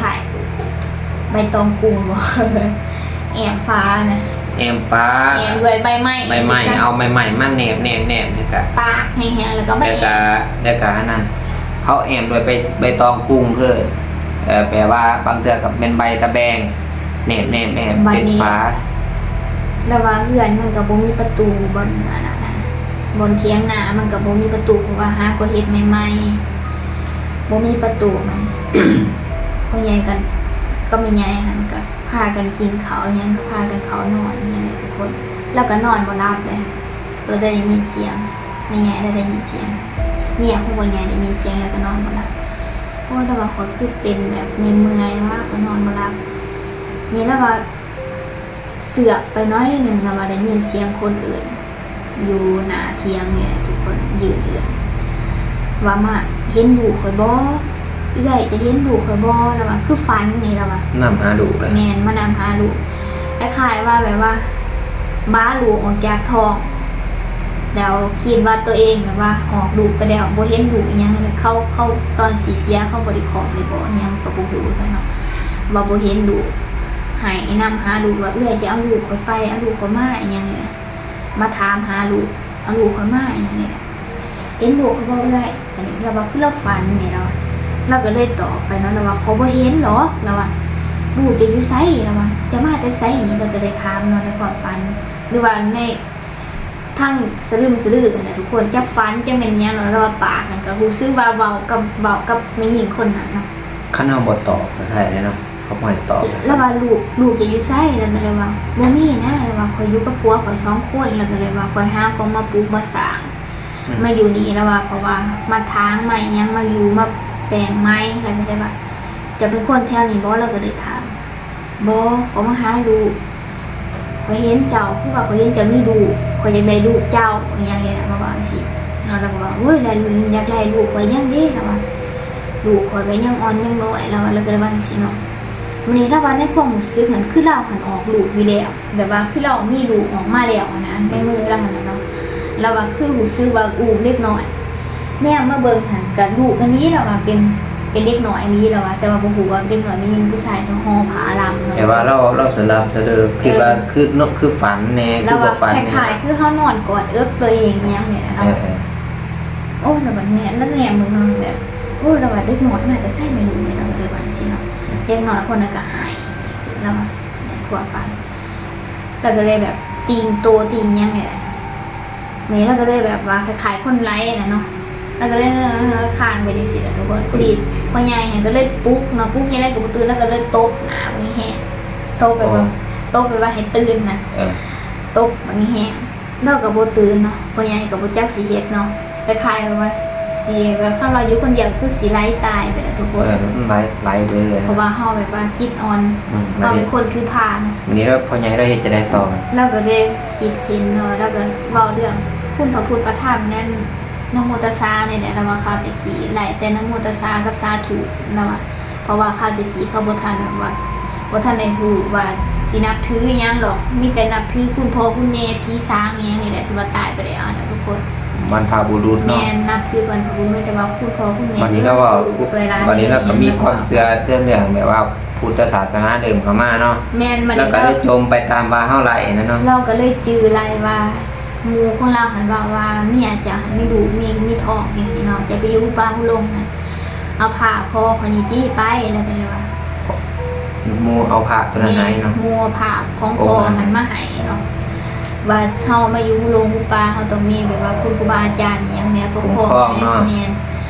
ຄ້າຍໆໃບຕອງກຸງບໍ ແອ້ມຝານະ ແອ້ມຝາ ແອ້ມດ້ວຍໃບໄມ້ ໃບໄມ້ ເອົາໃບໄມ້ມາແນບໆໆ ແລ້ວກະຕາກແຫ້ງໆ ແລ້ວກໍມາແອ້ມ ແລ້ວກະອັນນັ້ນ ເຂົາແອ້ມດ້ວຍໃບ ໃບຕອງກຸງ ຄື ເອີ ແປວ່າບາງເທື່ອກໍແມ່ນໃບຕະແບງ ແນບໆໆ ເປັນຝາ. ລາວວ່າເຮືອນມັນກໍບໍ່ມີປະຕູ ບ່ອນອັນນັ້ນນະ ບ່ອນຖຽງນາມັນກໍບໍ່ມີປະຕູ ເພາະວ່າຫາກໍເຮັດໃໝ່ໆ ບໍ່ມີປະຕູ. ມັນ ພໍ່ໃຫຍ່ກັນກັບແມ່ໃຫຍ່ຫັ້ນກໍພາກັນກິນເຂົ້າຫຍັງ ກໍພາກັນເຂົ້ານອນຫຍັງແຫຼະທຸກຄົນ. ລາວກໍນອນບໍ່ຫຼັບເລີຍ ໂຕໄດ້ຍິນສຽງ ແມ່ໃຫຍ່ລາວໄດ້ຍິນສຽງ ເມຍຂອງພໍ່ໃຫຍ່ໄດ້ຍິນສຽງ ແລ້ວກໍນອນບໍ່ຫຼັບ. ໂອ້ຍ ລາວວ່າ ຂ້ອຍຄືເປັນແບບເມື່ອຍໆ ວ່າ ຂ້ອຍນອນບໍ່ຫຼັບ. ແມ່ນລາວວ່າ ເຊືອກໄປໜ້ອຍໜຶ່ງ ລາວວ່າໄດ້ຍິນສຽງຄົນເອີ້ນຢູ່ໜ້າຖຽງນີ້ແຫຼະທຸກຄົນ ຢືນເອີ້ນວ່າ ມາເຫັນລູກຂ້ອຍບໍ່? ເອື້ອຍຈະເຫັນລູກຂ້ອຍບໍ່? ລາວວ່າ ຄືຝັນນີ້ ລາວວ່າ ນຳຫາລູກເລີຍ. ແມ່ນ ມານຳຫາລູກ ຄ້າຍໆວ່າແບບວ່າບາລູກອອກຈາກທ້ອງ ແລ້ວຄິດວ່າຕົວເອງແບບວ່າອອກລູກໄປແລ້ວ ບໍ່ເຫັນລູກອີ່ຫຍັງ ເຂົາ ເຂົາຕອນຊິເສຍ ເຂົາບໍ່ໄດ້ຄອບໄດ້ບໍ່ຫຍັງ ກໍບໍ່ຮູ້ຄືກັນເນາະ ວ່າບໍ່ເຫັນລູກ ໄຫ້ນຳຫາລູກວ່າ ເອື້ອຍຈະເອົາລູກຂ້ອຍໄປ ເອົາລູກຂ້ອຍມາ ອີ່ຫຍັງນີ້ນະ ມາຖາມຫາລູກ ເອົາລູກຂ້ອຍມາ ອີ່ຫຍັງນີ້ນະ. ເຫັນລູກຂ້ອຍບໍ່ເອື້ອຍ? ອັນນີ້ລາວວ່າ ຄືລາວຝັນນີ້ ລາວວ່າ ລາວກໍເລີຍຕອບໄປເນາະ ລາວວ່າ ຂ້ອຍບໍ່ເຫັນດອກ ລາວວ່າ ລູກເຈົ້າຢູ່ໃສ? ລາວວ່າ ເຈົ້າມາແຕ່ໃສນີ້? ລາວກໍເລີຍຖາມເນາະ ໃນຄວາມຝັນ ຫຼືວ່າໃນທາງສະລຶມສະດືຫັ້ນນະທຸກຄົນ ຈັກຝັນຈັກແມ່ນຫຍັງເນາະ ລາວວ່າ ປາກນັ້ນກໍຮູ້ສຶກວ່າເວົ້າກັບ ເວົ້າກັບແມ່ຍິງຄົນນັ້ນເນາະ. ຄັນເຮົາບໍ່ຕອບກໍໄດ້ເນາະ ເຂົາບໍ່ໃຫ້ຕອບ ລາວວ່າ ລູກ ລູກເຈົ້າຢູ່ໃສ? ລາວກໍເລີຍວ່າ ບໍ່ມີນະ ລາວວ່າ ຂ້ອຍຢູ່ກັບຜົວຂ້ອຍສອງຄົນ ລາວກໍເລີຍວ່າ ຂ້ອຍຫາກໍມາປຸກມາສ້າງ ອືມ ມາຢູ່ນີ້ ລາວວ່າ ເພາະວ່າມາຖາງໃໝ່ຫຍັງ ມາຢູ່ມາແປງໃໝ່ ລາວກໍເລີຍວ່າ ເຈົ້າເປັນຄົນແຖວນີ້ບໍ່? ລາວກໍເລີຍຖາມ ບໍ່ ຂ້ອຍມາຫາລູກ ຂ້ອຍເຫັນເຈົ້າ ຄືວ່າຂ້ອຍເຫັນເຈົ້າມີລູກ ຂ້ອຍຢາກໄດ້ລູກເຈົ້າ ອີ່ຫຍັງນີ້ນະ ມາເວົ້າຈັ່ງຊີ້ເນາະ ລາວກໍວ່າ ໂອ້ຍ ລະຢາກໄດ້ລູກຂ້ອຍຫຍັງເດ ລາວວ່າ ລູກຂ້ອຍກໍຍັງອ່ອນຍັງນ້ອຍ ລາວວ່າ ລາວກໍເລີຍວ່າຈັ່ງຊີ້ເນາະ. ມື້ນີ້ລາວວ່າໃນຄວາມຮູ້ສຶກຫັ້ນ ຄືລາວຫັ້ນອອກລູກຢູ່ແລ້ວ ແບບວ່າຄືລາວມີລູກອອກມາແລ້ວຫັ້ນນະ ໃນມືລາວຫັ້ນນະເນາະ ລາວວ່າຄືຮູ້ສຶກວ່າອຸ້ມເດັກນ້ອຍ ແນມມາເບິ່ງຫັ້ນກະລູກອີ່ຫຼີ ລາວວ່າເປັນ ເປັນເດັກນ້ອຍອີ່ຫຼີລະວ່າ ແຕ່ວ່າບໍ່ຮູ້ວ່າເປັນເດັກນ້ອຍແມ່ຍິງ ຜູ້ຊາຍ ເຮົາຜ້າລຳເນາະ ແຕ່ວ່າລາວ ລາວສະຫຼັບສະເຫຼີ ຄືວ່າ ເອີ ຄືເນາະ ຄືຝັນແດ່ ຄືບໍ່ຝັນ ຄ້າຍໆ ຄືເຮົານອນກອດເອິກຕົວເອງຫຍັງນີ້ແຫຼະ ລາວວ່າ ເອີ ໂອ້ ລາວວ່າແນມ ລາວແນມເບິ່ງເນາະ ແບບ ໂອ້ ລາວວ່າ ເດັກນ້ອຍມາແຕ່ໃສແມ່ລູກນີ້ ລາວກໍເລີຍວ່າຈັ່ງຊີ້ເນາະ ເດັກນ້ອຍຄົນນັ້ນກໍໄຫ້ຂຶ້ນ ລາວວ່າ ໃນຄວາມຝັນ ລາວກໍເລີຍແບບຕີງໂຕຕີງຫຍັງນີ້ແຫຼະ ແມ່ລາວກໍເລີຍແບບວ່າຄ້າຍໆຄົນໄຫຼນະເນາະ ລາວກໍເລີຍຄ້າງໄປຈັ່ງຊີ້ແຫຼະທຸກຄົນ ພໍດີພໍ່ໃຫຍ່ຫັ້ນກໍເລີຍປຸກເນາະ ປຸກຈັ່ງໃດກໍບໍ່ຕື່ນ ລາວກໍເລີຍຕົບໜ້າບັກແຮງ ຕົບແບບວ່າ ໂອ້ ຕົບແບບວ່າໃຫ້ຕື່ນນະ ເອີ ຕົບບັກແຮງ ລາວກໍບໍ່ຕື່ນເນາະ ພໍ່ໃຫຍ່ກໍບໍ່ຈັກຊິເຮັດເນາະ ຄ້າຍໆແບບວ່າຊິແບບ ຄັນວ່າຢູ່ຄົນດຽວຄືຊິໄຫຼຕາຍໄປແຫຼະທຸກຄົນ ເອີ ໄຫຼ ໄຫຼໄປເລີຍ ເພາະວ່າເຮົາແບບວ່າຈິດອ່ອນ ເຮົາເປັນຄົນຖືພານະ ບາດນີ້ລາວ ພໍ່ໃຫຍ່ລາວເຮັດຈັ່ງໃດຕໍ່ ລາວກໍເລີຍຄິດເຫັນເນາະ ລາວກໍເວົ້າເລື່ອງຄຸນພະພຸດພະທຳນັ້ນ ນະໂມຕັດສະນີ້ແຫຼະ ລາວວ່າຄາວແຕ່ກີ້ໄລ່ແຕ່ນະໂມຕັດສະກັບສາທຸ ລາວວ່າ ເພາະວ່າຄາວແຕ່ກີ້ເຂົາບໍ່ທັນແບບວ່າ ບໍ່ທັນໄດ້ຮູ້ວ່າຊິນັບຖືອີ່ຫຍັງດອກ ມີແຕ່ນັບຖືຄຸນພໍ່ຄຸນແມ່ ຜີສາງອີ່ຫຍັງນີ້ແຫຼະ ທີ່ວ່າຕາຍໄປແລ້ວຫັ້ນນະທຸກຄົນ ບັນພະບຸລຸດເນາະ ແມ່ນ ນັບຖືບັນພະບຸລຸດ ແຕ່ວ່າຄຸນພໍ່ຄຸນແມ່ ບາດນີ້ລາວກໍ ເອີ ຊ່ວຍລູກຊ່ວຍຫຼານ ບາດນີ້ລາວກໍມີຄວາມເຊື່ອເລື່ອງແບບວ່າພຸດທະສາສະໜາເລີ່ມເຂົ້າມາເນາະ ແມ່ນ ບາດນີ້ລາວກໍເລີຍຈົ່ມໄປຕາມວ່າເຮົາໄລ່ຫັ້ນນະເນາະ ລາວກໍເລີຍຈື່ໄລ່ວ່າ ໝູ່ຂອງລາວຫັ້ນເວົ້າວ່າ ເມຍເຈົ້າຫັ້ນມີລູກ ມີ ມີທ້ອງຈັ່ງຊີ້ເນາະ ເຈົ້າໄປຢູ່ພູປ່າພູດົງຫັ້ນ ເອົາຜ້າພໍ່ຂ້ອຍນີ້ຕິໄປ ລາວກໍເລີຍວ່າ ໝູ່ເອົາຜ້າຕົວນັ້ນໃຫ້ເນາະ ໝູ່ເອົາຜ້າຂອງພໍ່ຫັ້ນມາໃຫ້ເນາະ ວ່າເຮົາມາຢູ່ພູດົງພູປ່າ ເຮົາຕ້ອງມີແບບວ່າຄຸນຄູບາອາຈານອີ່ຫຍັງແນ່ຄຸ້ມຄອງເນາະ ແມ່ນ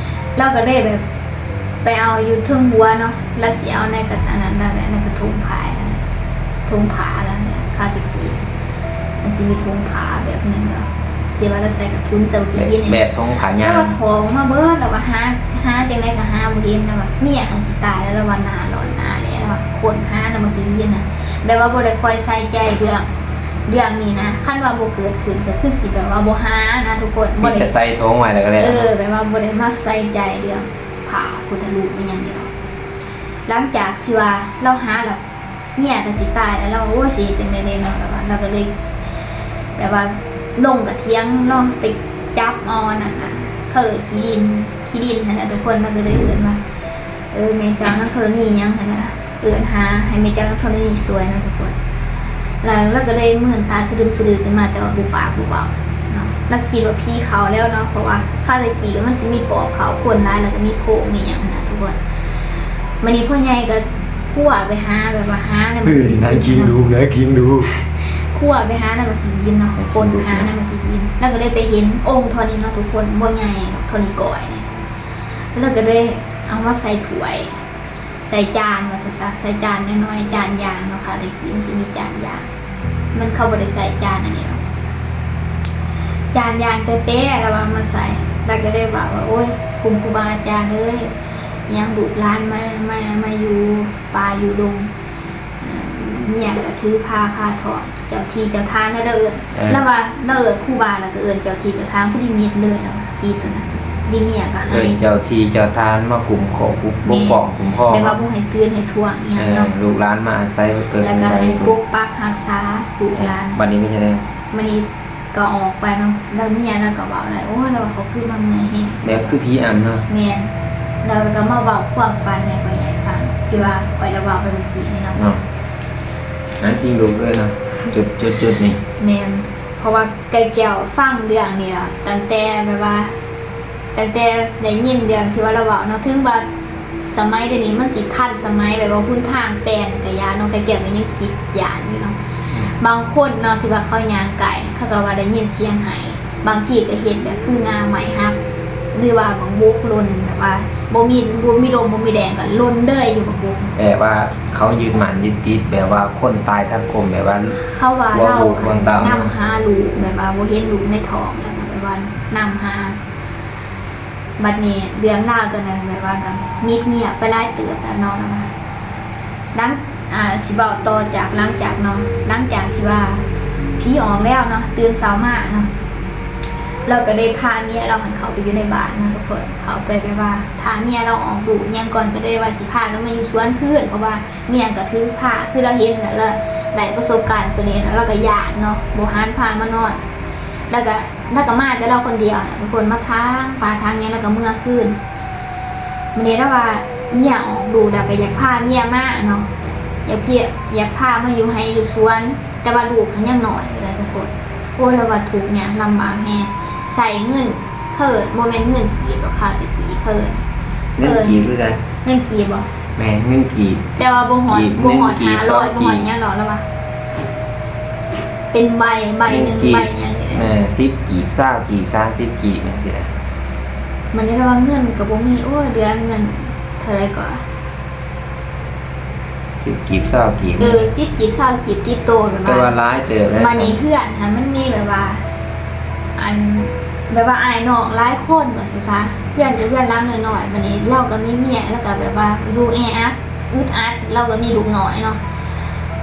ລາວກໍເລີຍແບບ ໄປເອົາຢູ່ເທິງຫົວເນາະ ລາວຊິເອົາໃນກະ ອັນນັ້ນນັ້ນແຫຼະ ໃນກະຖົງຜ້ານັ້ນ ຖົງຜ້າລາວນີ້ ຄາວແຕ່ກີ້ ມັນຊິມີຖົງຜ້າແບບໜຶ່ງເນາະ ທີ່ວ່າລາວໃສ່ກະທຸນສະຫວັດດີນີ້ ແບບຖົງຜ້າຍາວ ລາວວ່າຖອກອອກມາເບິດ ລາວວ່າຫາ ຫາຈັ່ງໃດກໍຫາບໍ່ເຫັນ ລາວວ່າເມຍຫັ້ນຊິຕາຍແລ້ວ ລາວວ່າໜ້າຮ້ອນໜ້າແຫຼະ ລາວວ່າຄົ້ນຫານຳໝາກກີ້ນະ ແບບວ່າບໍ່ໄດ້ຄ່ອຍໃສ່ໃຈເລື່ອງ ເລື່ອງນີ້ນະ ຄັນວ່າບໍ່ເກີດຂຶ້ນກໍຄືຊິແບບວ່າບໍ່ຫານະທຸກຄົນ ມີແຕ່ໃສ່ຖົງໄວ້ແລ້ວກໍແລ້ວ ເອີ ແບບວ່າບໍ່ໄດ້ມາໃສ່ໃຈເລື່ອງ ພະພຸດທະຮູບອີ່ຫຍັງນີ້ເນາະ ຫຼັງຈາກທີ່ວ່າລາວຫາແລ້ວ ເມຍກໍຊິຕາຍແລ້ວ ລາວວ່າ ໂອ້ຍ ຊິເຮັດຈັ່ງໃດແດ່ເນາະ ແບບວ່າ ລາວກໍເລີຍ ແບບວ່າລົງກະຖຽງເນາະ ໄປຈັບເອົາອັນນັ້ນນະ ເຂົາເອີ້ນຂີ້ດິນ ຂີ້ດິນຫັ້ນນະທຸກຄົນ ລາວກໍເລີຍເອີ້ນວ່າ ເອີ ແມ່ເຈົ້ານາງທໍລະນີຫຍັງຫັ້ນນະ ເອີ້ນຫາໃຫ້ແມ່ເຈົ້ານາງທໍລະນີຊ່ວຍນະທຸກຄົນ ແລ້ວລາວກໍເລີຍມືນຕາສະດຶມສະດຶມຂຶ້ນມາ ແຕ່ວ່າບໍ່ປາກບໍ່ເວົ້າເນາະ ລາວຄິດວ່າຜີເຂົ້າແລ້ວເນາະ ເພາະວ່າຄາວແຕ່ກີ້ມັນຊິມີປອບເຂົ້າຄົນຫຼາຍ ແລ້ວກໍມີໂພງມີຫຍັງຫັ້ນນະທຸກຄົນ ບາດນີ້ພໍ່ໃຫຍ່ກໍຄົວໄປຫາ ແບບວ່າຫານຳ ເອີ ນາງຂີ້ດູ ນາງຂີ້ດູ ຄົວໄປຫານຳໝາກຂີ້ຫີນເນາະ ຄົ້ນຫານຳໝາກຂີ້ຫີນ ແລ້ວກໍໄດ້ໄປເຫັນອົງທໍ່ນີ້ເນາະທຸກຄົນ ບໍ່ໃຫຍ່ດອກ ທໍ່ນີ້ກ້ອຍນີ້ ແລ້ວກໍໄດ້ເອົາມາໃສ່ຖ້ວຍ ໃສ່ຈານວ່າຊັ້ນຊະ ໃສ່ຈານນ້ອຍໆ ຈານຢາງເນາະ ຄາວແຕ່ກີ້ມັນຊິມີຈານຢາງ ມັນ ເຂົາບໍ່ໄດ້ໃສ່ຈານອັນນີ້ດອກ ຈານຢາງແປໆ ລາວວ່າມາໃສ່ ລາວກໍໄດ້ເວົ້າວ່າ ໂອ້ຍ ຄຸນຄູບາອາຈານເອີຍ ຫຍັງລູກຫຼານມາ ມາ ມາຢູ່ປ່າຢູ່ດົງ ເອີ ເມຍກໍຖືພາຄາທ້ອງ ເຈົ້າທີ່ເຈົ້າທານ ລາວເອີ້ນ ເອີ ລາວວ່າ ລາວເອີ້ນຄູບາ ແລ້ວກໍເອີ້ນເຈົ້າທີ່ເຈົ້າທານ ຜູ້ນິມິດເລີຍ ລາວວ່າ ຜີຕົວນັ້ນ ເປັນເມຍກໍໃຫ້ ເອີ້ນເຈົ້າທີ່ເຈົ້າທານມາຄຸ້ມຄອງ ປົກປ້ອງ ແມ່ນ ຄຸ້ມຄອງ ແບບວ່າບໍ່ໃຫ້ຕື່ນໃຫ້ທວງອີ່ຫຍັງເນາະ ເອີ ລູກຫຼານມາອາໄສເພິ່ນ ແລ້ວກໍໃຫ້ປົກປັກຮັກສາລູກຫຼານ ເອີ ບາດນີ້ເປັນຈັ່ງໃດ? ບາດນີ້ ກໍອອກໄປເນາະ ແລ້ວເມຍລາວກໍເວົ້າໄດ້ ໂອ້ຍ ລາວວ່າ ເຂົາຄືມາເມື່ອຍແຮງ ແບບຄືຜີອຳເນາະ ແມ່ນ ແລ້ວລາວກໍມາເວົ້າຄວາມຝັນໃຫ້ພໍ່ໃຫຍ່ຟັງ ທີ່ວ່າຂ້ອຍໄດ້ເວົ້າໄປເມື່ອກີ້ນີ້ເນາະ ເນາະ ນາງຂີ້ດຸເລີຍເນາະ ຈຸດ ຈຸດ ຈຸດນີ້ ແມ່ນ ເພາະວ່າໄກ່ແກ້ວຟັງເລື່ອງນີ້ລະ ຕັ້ງແຕ່ແບບວ່າ ຕັ້ງແຕ່ໄດ້ຍິນເລື່ອງທີ່ວ່າລາວເວົ້າເນາະ ເຖິງວ່າ ສະໄໝດຽວນີ້ມັນຊິທັນສະໄໝ ແບບວ່າຫົນທາງແປນກະຢ້ານເນາະ ກະແກ້ວກໍຍັງຄິດຢ້ານຢູ່ເນາະ ອືມ ບາງຄົນເນາະ ທີ່ວ່າເຂົາຍ່າງໃກ້ ເຂົາກໍວ່າໄດ້ຍິນສຽງໄຫ້ ບາງທີກໍເຫັນແບບຄືງ່າໄມ້ຫັກ ຫຼືວ່າບັກບົກຫຼົ່ນ ແບບວ່າບໍ່ມີ ບໍ່ມີລົມບໍ່ມີແດງກໍຫຼົ່ນເລີຍຢູ່ບັກບົກ ແບບວ່າເຂົາຍຶດໝັ້ນຍຶດຕິດ ແບບວ່າຄົນຕາຍທັງກົມ ແບບວ່າ ເຂົາວ່າລາວນຳຫາລູກ ແບບວ່າບໍ່ເຫັນລູກໃນທ້ອງ ແລ້ວກໍແບບວ່ານຳຫາ ບັດນີ້ເລື່ອງລາວຕົວນັ້ນແບບວ່າກໍມິດງຽບໄປຫຼາຍເຕີບແລ້ວເນາະ ແລ້ວວ່າ ຫຼັງ ອ່າ ຊິເວົ້າຕໍ່ຈາກ ຫຼັງຈາກເນາະ ຫຼັງຈາກທີ່ວ່າຜີອອກແລ້ວເນາະ ຕື່ນເຊົ້າມາເນາະ ລາວກໍໄດ້ພາເມຍລາວຫັ້ນເຂົ້າໄປຢູ່ໃນບ້ານເນາະທຸກຄົນ ເຂົ້າໄປແບບວ່າຖ້າເມຍລາວອອກລູກອີ່ຫຍັງກ່ອນ ກໍໄດ້ວ່າຊິພາກັນມາຢູ່ສວນຄືນ ເພາະວ່າເມຍກໍຖືພາ ຄືລາວເຫັນແລ້ວ ລາວໄດ້ປະສົບການຕົວນີ້ ລາວກໍຢ້ານເນາະ ບໍ່ຫັນພາມານອນ ລາວກໍ ລາວກໍມາແຕ່ລາວຄົນດຽວນະທຸກຄົນ ມາຖາງປ່າຖາງຫຍັງ ລາວກໍເມືອຄືນ. ມື້ນີ້ລາວວ່າເມຍອອກລູກແລ້ວ ກໍຢາກພາເມຍມາເນາະ ຢາກເພ- ຢາກພາມາຢູ່ໄຮ່ຢູ່ສວນ ແຕ່ວ່າລູກຫັ້ນຍັງນ້ອຍຢູ່ເດ້ທຸກຄົນ. ໂອ້ຍ ລາວວ່າທຸກຍາກລຳບາກແຮງ ໃຊ້ເງິນ ເຂົາເອີ້ນ ບໍ່ແມ່ນເງິນກີບດອກ ຄາວແຕ່ກີ້ ເຂົາເອີ້ນ ເງິນກີບຄືກັນ ເງິນກີບບໍ? ແມ່ນ ເງິນກີບ ແຕ່ວ່າບໍ່ຮອດ ບໍ່ຮອດຫ້າຮ້ອຍ ບໍ່ຮອດຫຍັງດອກ ລາວວ່າ ເປັນໃບ ໃບໜຶ່ງ ໃບຫຍັງນີ້ແຫຼະ ສິບກີບ ຊາວກີບ ສາມສິບກີບ ຈັ່ງຊີ້ນະ. ມື້ນີ້ລາວວ່າເງິນກໍບໍ່ມີ ໂອ້ຍ ເຫຼືອເງິນເທົ່າໃດກໍ ສິບກີບ ຊາວກີບ ເອີ ສິບກີບ ຊາວກີບ ຕິດໂຕແບບວ່າ ແຕ່ວ່າຫຼາຍເຕີບແລ້ວ. ບາດນີ້ເຮືອນຫັ້ນມັນມີແບບວ່າ ອັນ ແບບວ່າອ້າຍນ້ອງຫຼາຍຄົນວ່າຊັ້ນຊະ ເຮືອນກໍເຮືອນຫຼັງນ້ອຍໆ. ບາດນີ້ລາວກໍມີເມຍ ແລ້ວກໍແບບວ່າຢູ່ແອອັດ ອຶດອັດ ລາວກໍມີລູກນ້ອຍເນາະ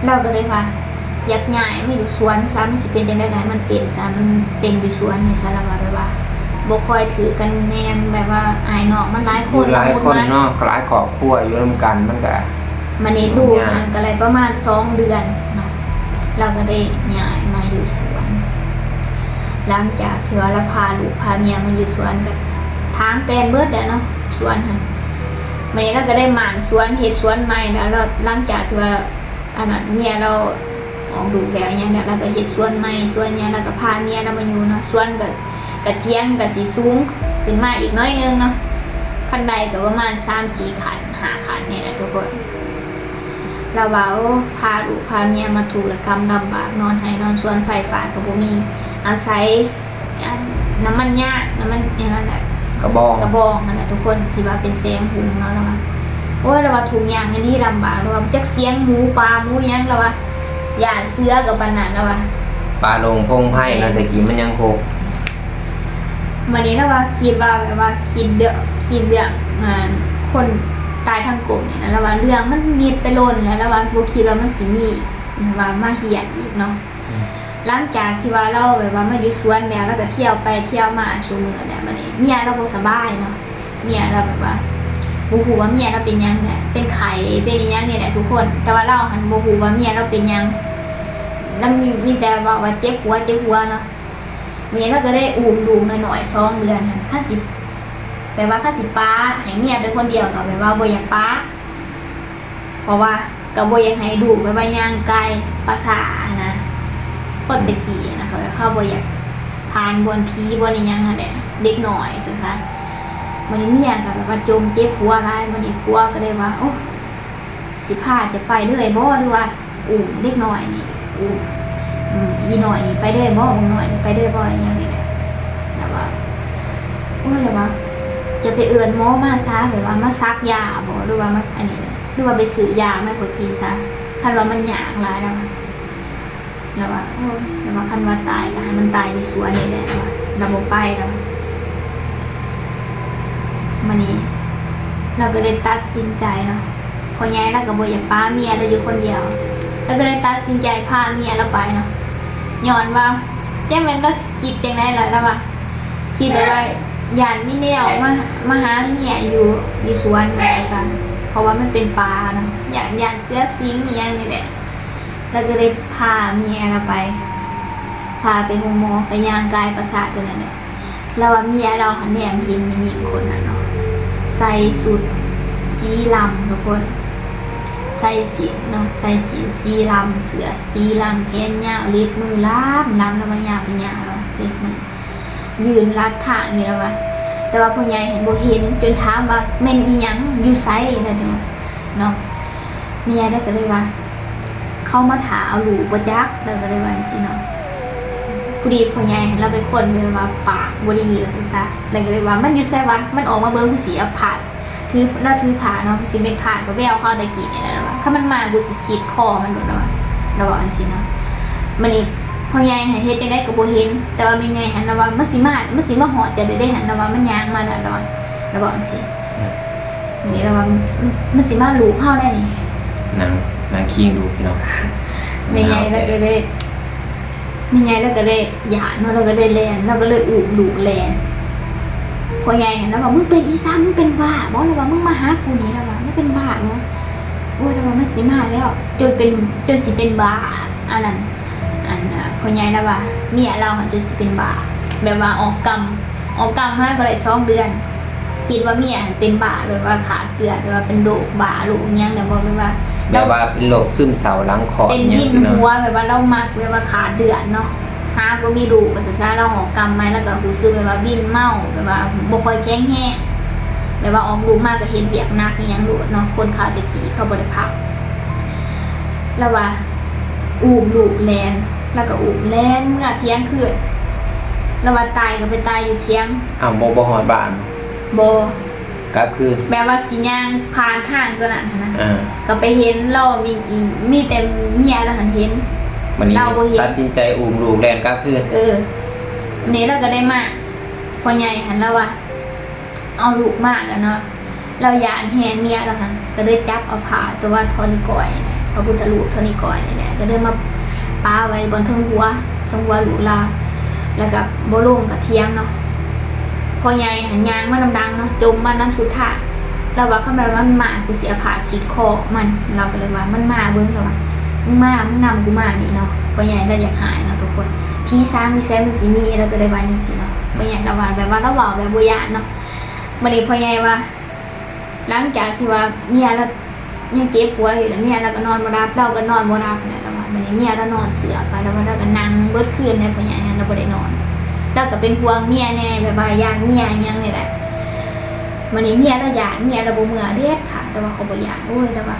ລາວກໍເລີຍວ່າ ຢາກຍ້າຍມາຢູ່ສວນຊະ ມັນຊິເປັນຈັ່ງໃດກໍໃຫ້ມັນເປັນຊະ ມັນເປັນຢູ່ສວນນີ້ຊະ. ລາວວ່າແບບວ່າບໍ່ຄ່ອຍຖືກກັນແນມ ແບບວ່າອ້າຍນ້ອງມັນຫຼາຍຄົນ ຢູ່ຫຼາຍຄົນເນາະ ຫຼາຍຄອບຄົວຢູ່ນຳກັນ ມັນກໍ ບາດນີ້ຢູ່ຫັ້ນກໍໄດ້ປະມານສອງເດືອນເນາະ ລາວກໍໄດ້ຍ້າຍມາຢູ່ສວນ. ຫຼັງຈາກທີ່ວ່າລາວພາລູກພາເມຍມາຢູ່ສວນ ກໍຖາງແປນເບິດແລ້ວເນາະ ສວນຫັ້ນ. ບາດນີ້ລາວກໍໄດ້ໝັ້ນສວນ ເຮັດສວນໃໝ່ແລ້ວ ແລ້ວຫຼັງຈາກທີ່ວ່າ ອັນນັ້ນ ເມຍລາວອອກລູກແລ້ວຫຍັງແລ້ວ ລາວກໍເຮັດສວນໃໝ່ ສວນຫຍັງ ລາວກໍພາເມຍລາວມາຢູ່ເນາະ. ສວນກໍ ກະຖຽງກໍຊິສູງຂຶ້ນມາອີກໜ້ອຍໜຶ່ງເນາະ ຄັນໄດ້ກໍປະມານສາມສີ່ຂັ້ນ ຫ້າຂັ້ນນີ້ແຫຼະທຸກຄົນ. ລາວວ່າ ໂອ້ ພາລູກພາເມຍມາທຸກລະກຳລຳບາກ ນອນໄຮ່ນອນສວນ ໄຟຟ້າກໍບໍ່ມີ ອາໄສ ອັນ ນ້ຳມັນຍາງ ນ້ຳມັນຫຍັງນັ້ນແຫຼະ ກະບອງ ກະບອງຫັ້ນແຫຼະທຸກຄົນ ທີ່ວ່າເປັນແສງຫຸງເນາະ. ລາວວ່າ ໂອ້ຍ ລາວວ່າທຸກຢ່າງອີ່ຫຼີ ລຳບາກ ລາວວ່າຈັກສຽງໝູປ່າໝູຫຍັງ ລາວວ່າຢ້ານເສືອກໍປານນັ້ນ ລາວວ່າ ປ່າດົງພົງໄພເນາະ ແມ່ນ ແຕ່ກີ້ມັນຍັງຮົກ. ບາດນີ້ລາວວ່າຄິດວ່າ ແບບວ່າຄິດເລື່ອງ ຄິດເລື່ອງ ອ່າ ຄົນຕາຍທາງກົມນີ້ນະ ລາວວ່າເລື່ອງມັນມິດໄປດົນແລ້ວ ລາວວ່າບໍ່ຄິດວ່າມັນຊິມີ ແບບວ່າມາຮຽນອີກເນາະ. ອືມ ຫຼັງຈາກທີ່ວ່າລາວແບບວ່າມາຢູ່ສວນແລ້ວ ລາວກໍທ່ຽວໄປທ່ຽວມາຊຸມື້ແຫຼະ. ບາດນີ້ເມຍລາວບໍ່ສະບາຍເນາະ ເມຍລາວແບບວ່າ ບໍ່ຮູ້ວ່າເມຍລາວເປັນຫຍັງແຫຼະ ເປັນໄຂ້ເປັນອີ່ຫຍັງນີ້ແຫຼະທຸກຄົນ ແຕ່ວ່າລາວຫັ້ນບໍ່ຮູ້ວ່າເມຍລາວເປັນຫຍັງ ລາວມີ ມີແຕ່ເວົ້າວ່າເຈັບຫົວ ເຈັບຫົວເນາະ. ບາດນີ້ລາວກໍໄດ້ອຸ້ມລູກນ້ອຍໆສອງເດືອນຫັ້ນ ຄັນຊິ ແບບວ່າຄັນຊິປະໃຫ້ເມຍໄປຄົນດຽວກໍແບບວ່າບໍ່ຢາກປະ ເພາະວ່າກໍບໍ່ຢາກໃຫ້ລູກແບບວ່າຍ່າງກາຍປະສານະ ຄົນແຕ່ກີ້ນະ ເຂົາ ເຂົາບໍ່ຢາກຜ່ານບ່ອນຜີບ່ອນອີ່ຫຍັງຫັ້ນແຫຼະ ເດັກນ້ອຍຊັ້ນຊະ. ບາດນີ້ເມຍກໍແບບວ່າຈົ່ມເຈັບຫົວຫຼາຍ ບາດນີ້ຜົວກໍເລີຍວ່າ ໂອ້ ຊິພາຈະໄປເລີຍບໍ່ ຫຼືວ່າອຸ້ມເດັກນ້ອຍນີ້ ອຸ້ມ ອືມ ອີ່ນ້ອຍນີ້ໄປເລີຍບໍ່ ບັກນ້ອຍນີ້ໄປເລີຍບໍ່ ອີ່ຫຍັງນີ້ແຫຼະ. ລາວວ່າ ໂອ້ຍ ລາວວ່າ ຈະໄປເອີ້ນໝໍມາຊະ ແບບວ່າມາສັກຢາບໍ ຫຼືວ່າມາອັນນີ້ ຫຼືວ່າໄປຊື້ຢາມາໃຫ້ຂ້ອຍກິນຊະ ຄັນວ່າມັນຍາກຫຼາຍ ລາວວ່າ ລາວວ່າ ໂອ້ຍ ລາວວ່າຄັນວ່າຕາຍກໍໃຫ້ມັນຕາຍຢູ່ສວນນີ້ແຫຼະ ລາວວ່າ ລາວບໍ່ໄປ ລາວວ່າ. ບາດນີ້ລາວກໍເລີຍຕັດສິນໃຈເນາະ ພໍ່ໃຫຍ່ລາວກໍບໍ່ຢາກປະເມຍລາວຢູ່ຄົນດຽວ ລາວກໍເລີຍຕັດສິນໃຈພາເມຍລາວໄປເນາະ ຍ້ອນວ່າ ຈັກແມ່ນລາວຊິຄິດຈັ່ງໃດລະ ລາວວ່າ ຄິດແບບວ່າຢ້ານມີແນວມາ ມາຫາເມຍຢູ່ ຢູ່ສວນວ່າຊັ້ນ ເພາະວ່າມັນເປັນປ່າເນາະ ຢ້ານ ຢ້ານເສືອສິງອີ່ຫຍັງນີ້ແຫຼະ. ລາວກໍເລີຍພາເມຍລາວໄປ ພາໄປໂຮງໝໍ ໄປຍ່າງກາຍປະສາດຕົວນັ້ນແຫຼະ. ລາວວ່າເມຍລາວຫັ້ນແນມເຫັນແມ່ຍິງຄົນນັ້ນເນາະ ໃສ່ຊຸດສີລຳທຸກຄົນ ໃສ່ສິ້ນເນາະ ໃສ່ສິ້ນສີລຳ ເສື້ອສີລຳ ແຂນຍາວ ເລັບມືລຳ ລຳ ລາວວ່າຍາວເປັນຍາວ ເລັບມື ຢືນລັດທາງນີ້ລະວ່າ ແຕ່ວ່າພໍ່ໃຫຍ່ຫັ້ນບໍ່ເຫັນ ຈົນຖາມວ່າແມ່ນອີ່ຫຍັງ ຢູ່ໃສ ລະເນາະ ເມຍລະກໍເລີຍວ່າ ເຂົາມາຖ້າເອົາລູກບໍ່ຈັກ ລະກໍເລີຍວ່າຈັ່ງຊີ້ເນາະ. ພໍດີພໍ່ໃຫຍ່ຫັ້ນລະເປັນຄົນແບບວ່າປາກບໍ່ດີວ່າຊັ້ນຊະ ລະກໍເລີຍວ່າ ມັນຢູ່ໃສວະ ມັນອອກມາເບິ່ງ ກູຊິເອົາຜ້າ ຖື ລາວຖືຜ້າເນາະ ຊິເປັນຜ້າກະແວວຄາວຕະກີ້ນີ້ແຫຼະ ລະວ່າ ຄັນມັນມາ ກູຊິຊິດຄໍມັນໂລດ ລະວ່າ ລະເວົ້າຈັ່ງຊີ້ເນາະ. ບາດນີ້ພໍ່ໃຫຍ່ຫັ້ນເຮັດຈັ່ງໃດກໍບໍ່ເຫັນ ແຕ່ວ່າແມ່ໃຫຍ່ຫັ້ນລະວ່າ ມັນຊິມາ ມັນຊິມາຮອດເຈົ້າເດ້ ຫັ້ນລະວ່າ ມັນຍ່າງມາແລ້ວ ລະວ່າ ລະເວົ້າຈັ່ງຊີ້. ອືມ ບາດນີ້ລະວ່າ ມັນ ມັນຊິມາລູບເຮົາແດ່ນີ້ ນັ່ງ ນັ່ງຄີງດູພີ່ນ້ອງ. ແມ່ໃຫຍ່ລະກໍເລີຍ ແມ່ໃຫຍ່ລະກໍເລີຍຢ້ານເນາະ ລະກໍເລີຍແລ່ນ ລະກໍເລີຍອຸ້ມລູກແລ່ນ. ພໍ່ໃຫຍ່ຫັ້ນລະວ່າ ມຶງເປັນອີ່ສັງ ມຶງເປັນບ້າບໍ ລະວ່າ ມຶງມາຫາກູນີ້ ລະວ່າ ມຶງເປັນບ້າບໍ ໂອ້ຍ ລະວ່າ ມັນຊິມາແລ້ວ ຈົນເປັນ ຈົນຊິເປັນບ້າ ອັນນັ້ນ ອັນ ພໍ່ໃຫຍ່ລະວ່າ ເມຍລາວຫັ້ນຈົນຊິເປັນບ້າ ແບບວ່າອອກກຳ ອອກກຳມາກໍໄດ້ສອງເດືອນ ຄິດວ່າເມຍຫັ້ນເປັນບ້າ ແບບວ່າຂາດເລືອດ ແບບວ່າເປັນໂລກບ້າໂລກຫຍັງແລ້ວບໍ່ ແບບວ່າ ແບບວ່າເປັນໂລກຊຶມເສົ້າຫຼັງຄອດ ເປັນວິນຫົວ ແບບວ່າລາວມັກແບບວ່າຂາດເລືອດເນາະ ຫາບໍ່ມີລູກວ່າຊັ້ນຊະ ລາວອອກກຳໃໝ່ ລາວກໍຮູ້ສຶກແບບວ່າວິນເມົາ ແບບວ່າບໍ່ຄ່ອຍແຂງແຮງ ແບບວ່າອອກລູກມາກໍເຮັດວຽກໜັກອີ່ຫຍັງໂລດເນາະ ຄົນຄາວແຕ່ກີ້ເຂົາບໍ່ໄດ້ພັກ ລາວວ່າອູ້ມລູກແລ່ນ ລາວກໍອູ້ມແລ່ນເມືອທ່ຽງຄືນ ລາວວ່າຕາຍກໍໄປຕາຍຢູ່ທ່ຽງ. ອ້າວ ບໍ່ ບໍ່ຮອດບ້ານ? ບໍ່. ກັບຄືນ ແບບວ່າຊິຍ່າງຜ່ານທາງຕົວນັ້ນຫັ້ນນະ ເອີ ກໍໄປເຫັນລາວມີອີ ມີແຕ່ເມຍລາວຫັ້ນເຫັນ ບັດນີ້ລາວບໍ່ເຫັນ ຕັດສິນໃຈອູ້ມລູກແລ່ນກັບຄືນ ເອີ ນີ້ລາວກໍໄດ້ມາ ພໍ່ໃຫຍ່ຫັ້ນລາວວ່າເອົາລູກມາແລ້ວເນາະ ລາວຢ້ານແຮງເມຍລາວຫັ້ນ ກໍເລີຍຈັບເອົາຜ້າຕົວທ່ອນນິກອຍນີ້ແຫຼະ ພະພຸດທະຮູບທ່ອນນິກອຍນີ້ແຫຼະ ກໍເລີຍມາປະໄວ້ບ່ອນເທິງຫົວ ເທິງຫົວລູກລາວ ແລ້ວກໍບໍ່ລົງກະຖຽງເນາະ ພໍ່ໃຫຍ່ຫັ້ນຍ່າງມານຳຫຼັງເນາະ ຈົ່ມມານຳສຸດທາງ ລາວວ່າ ຄັນມັນມາ ກູຊິເອົາຜ້າສີດຄໍມັນ ລາວກໍເລີຍວ່າ ມັນມາເບິ່ງ ລາວວ່າ ມຶງມາ ມຶງນຳກູມານີ້ເນາະ ພໍ່ໃຫຍ່ລາວຢາກຫາຍເນາະທຸກຄົນ ຜີສາງຢູ່ໃສມັນຊິມີ ລາວກໍເລີຍວ່າຈັ່ງຊີ້ເນາະ ພໍ່ໃຫຍ່ລາວວ່າ ແບບວ່າລາວເວົ້າແບບບໍ່ຢ້ານເນາະ ບັດນີ້ພໍ່ໃຫຍ່ວ່າ ຫຼັງຈາກທີ່ວ່າເມຍລາວຍັງເຈັບຫົວຢູ່ນະ ເມຍລາວກໍນອນບໍ່ຫຼັບ ລາວກໍນອນບໍ່ຫຼັບນະ ລາວວ່າ ບັດນີ້ເມຍລາວນອນເຊື່ອໄປ ລາວວ່າລາວກໍນັ່ງເບິດຄືນໃນພໍ່ໃຫຍ່ຫັ້ນ ລາວບໍ່ໄດ້ນອນ ລາວກໍເປັນຫ່ວງເມຍແດ່ ແບບວ່າຢ້ານເມຍຫຍັງນີ້ແຫຼະ ບັດນີ້ເມຍລາວຢ້ານ ເມຍລາວບໍ່ເມືອເດັດຂາດ ລາວວ່າ ຂ້ອຍບໍ່ຢ້ານ ໂອ້ຍ ລາວວ່າ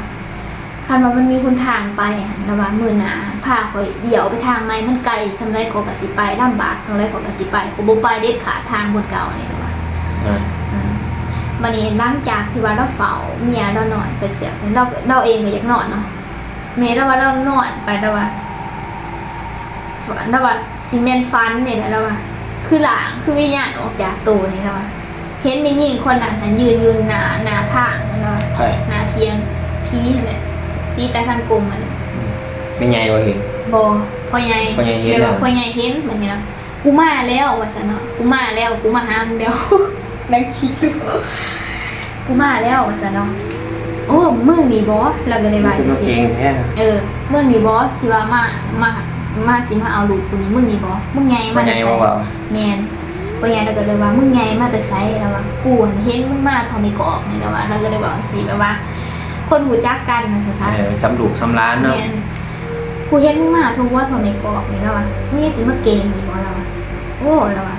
ຄັນວ່າມັນມີຫົນທາງໄປຫັ້ນ ລາວວ່າ ມື້ໜ້າພາຂ້ອຍລ້ຽວໄປທາງໃໝ່ ມັນໄກສ່ຳໃດຂ້ອຍກໍຊິໄປ ລຳບາກສ່ຳໃດຂ້ອຍກໍຊິໄປ ຂ້ອຍບໍ່ໄປເດັດຂາດທາງບ່ອນເກົ່ານີ້ ລາວວ່າ ເອີ ບັດນີ້ຫຼັງຈາກທີ່ວ່າລາວເຝົ້າເມຍລາວນອນໄປເຊື່ອ ລາວ ລາວເອງກໍຢາກນອນເນາະ ແມ່ນລາວວ່າລາວນອນໄປ ລາວວ່າ ລາວວ່າຊິແມ່ນຝັນນີ້ແຫຼະ ລາວວ່າ ຄືລ່າງ ຄືວິນຍານອອກຈາກໂຕນີ້ ລາວວ່າ ເຫັນແມ່ຍິງຄົນນັ້ນນະ ຢືນຢູ່ໜ້າ ໜ້າທາງຫັ້ນນະ ໃຜ? ໜ້າຖຽງ ຜີຫັ້ນແຫຼະ ຜີຕາທາງກົມຫັ້ນແຫຼະ ອືມ ແມ່ໃຫຍ່ບໍ່ເຫັນ? ບໍ່ ພໍ່ໃຫຍ່ ພໍ່ໃຫຍ່ເຫັນ ແມ່ນວ່າພໍ່ໃຫຍ່ເຫັນ ແບບນີ້ນະ ກູມາແລ້ວ ວ່າຊັ້ນເນາະ ກູມາແລ້ວ ກູມາຫາມຶງແລ້ວ ນັ່ງຄິດຢູ່ ກູມາແລ້ວ ວ່າຊັ້ນເນາະ ໂອ້ ມຶງນີ້ບໍ ລາວກໍເລີຍວ່າຈັ່ງຊີ້ ເອີ ມຶງນີ້ບໍ ທີ່ວ່າມາ ມາ ມາ ຊິມາເອົາລູກກູນີ້ ມຶງນີ້ບໍ ມຶງໃຫຍ່ມາແຕ່ໃສ? ແມ່ນ ພໍ່ໃຫຍ່ລາວກໍເລີຍວ່າ ມຶງໃຫຍ່ມາແຕ່ໃສ? ລາວວ່າ ກູຫັ້ນເຫັນມຶງມາເທົ່າໄມ້ກອກນີ້ ລາວວ່າ ລາວກໍເລີຍເວົ້າຈັ່ງຊີ້ ແບບວ່າຄົນຮູ້ຈັກກັນວ່າຊັ້ນຊະ ເອີ ສ່ຳລູກສ່ຳຫຼານເນາະ ແມ່ນ ກູເຫັນມຶງມາເທົ່າຫົວເທົ່າໄມ້ກອກນີ້ ລາວວ່າ ມຶງຍັງຊິມາເກັ່ງອີກບໍ ລາວວ່າ ໂອ້ ລາວວ່າ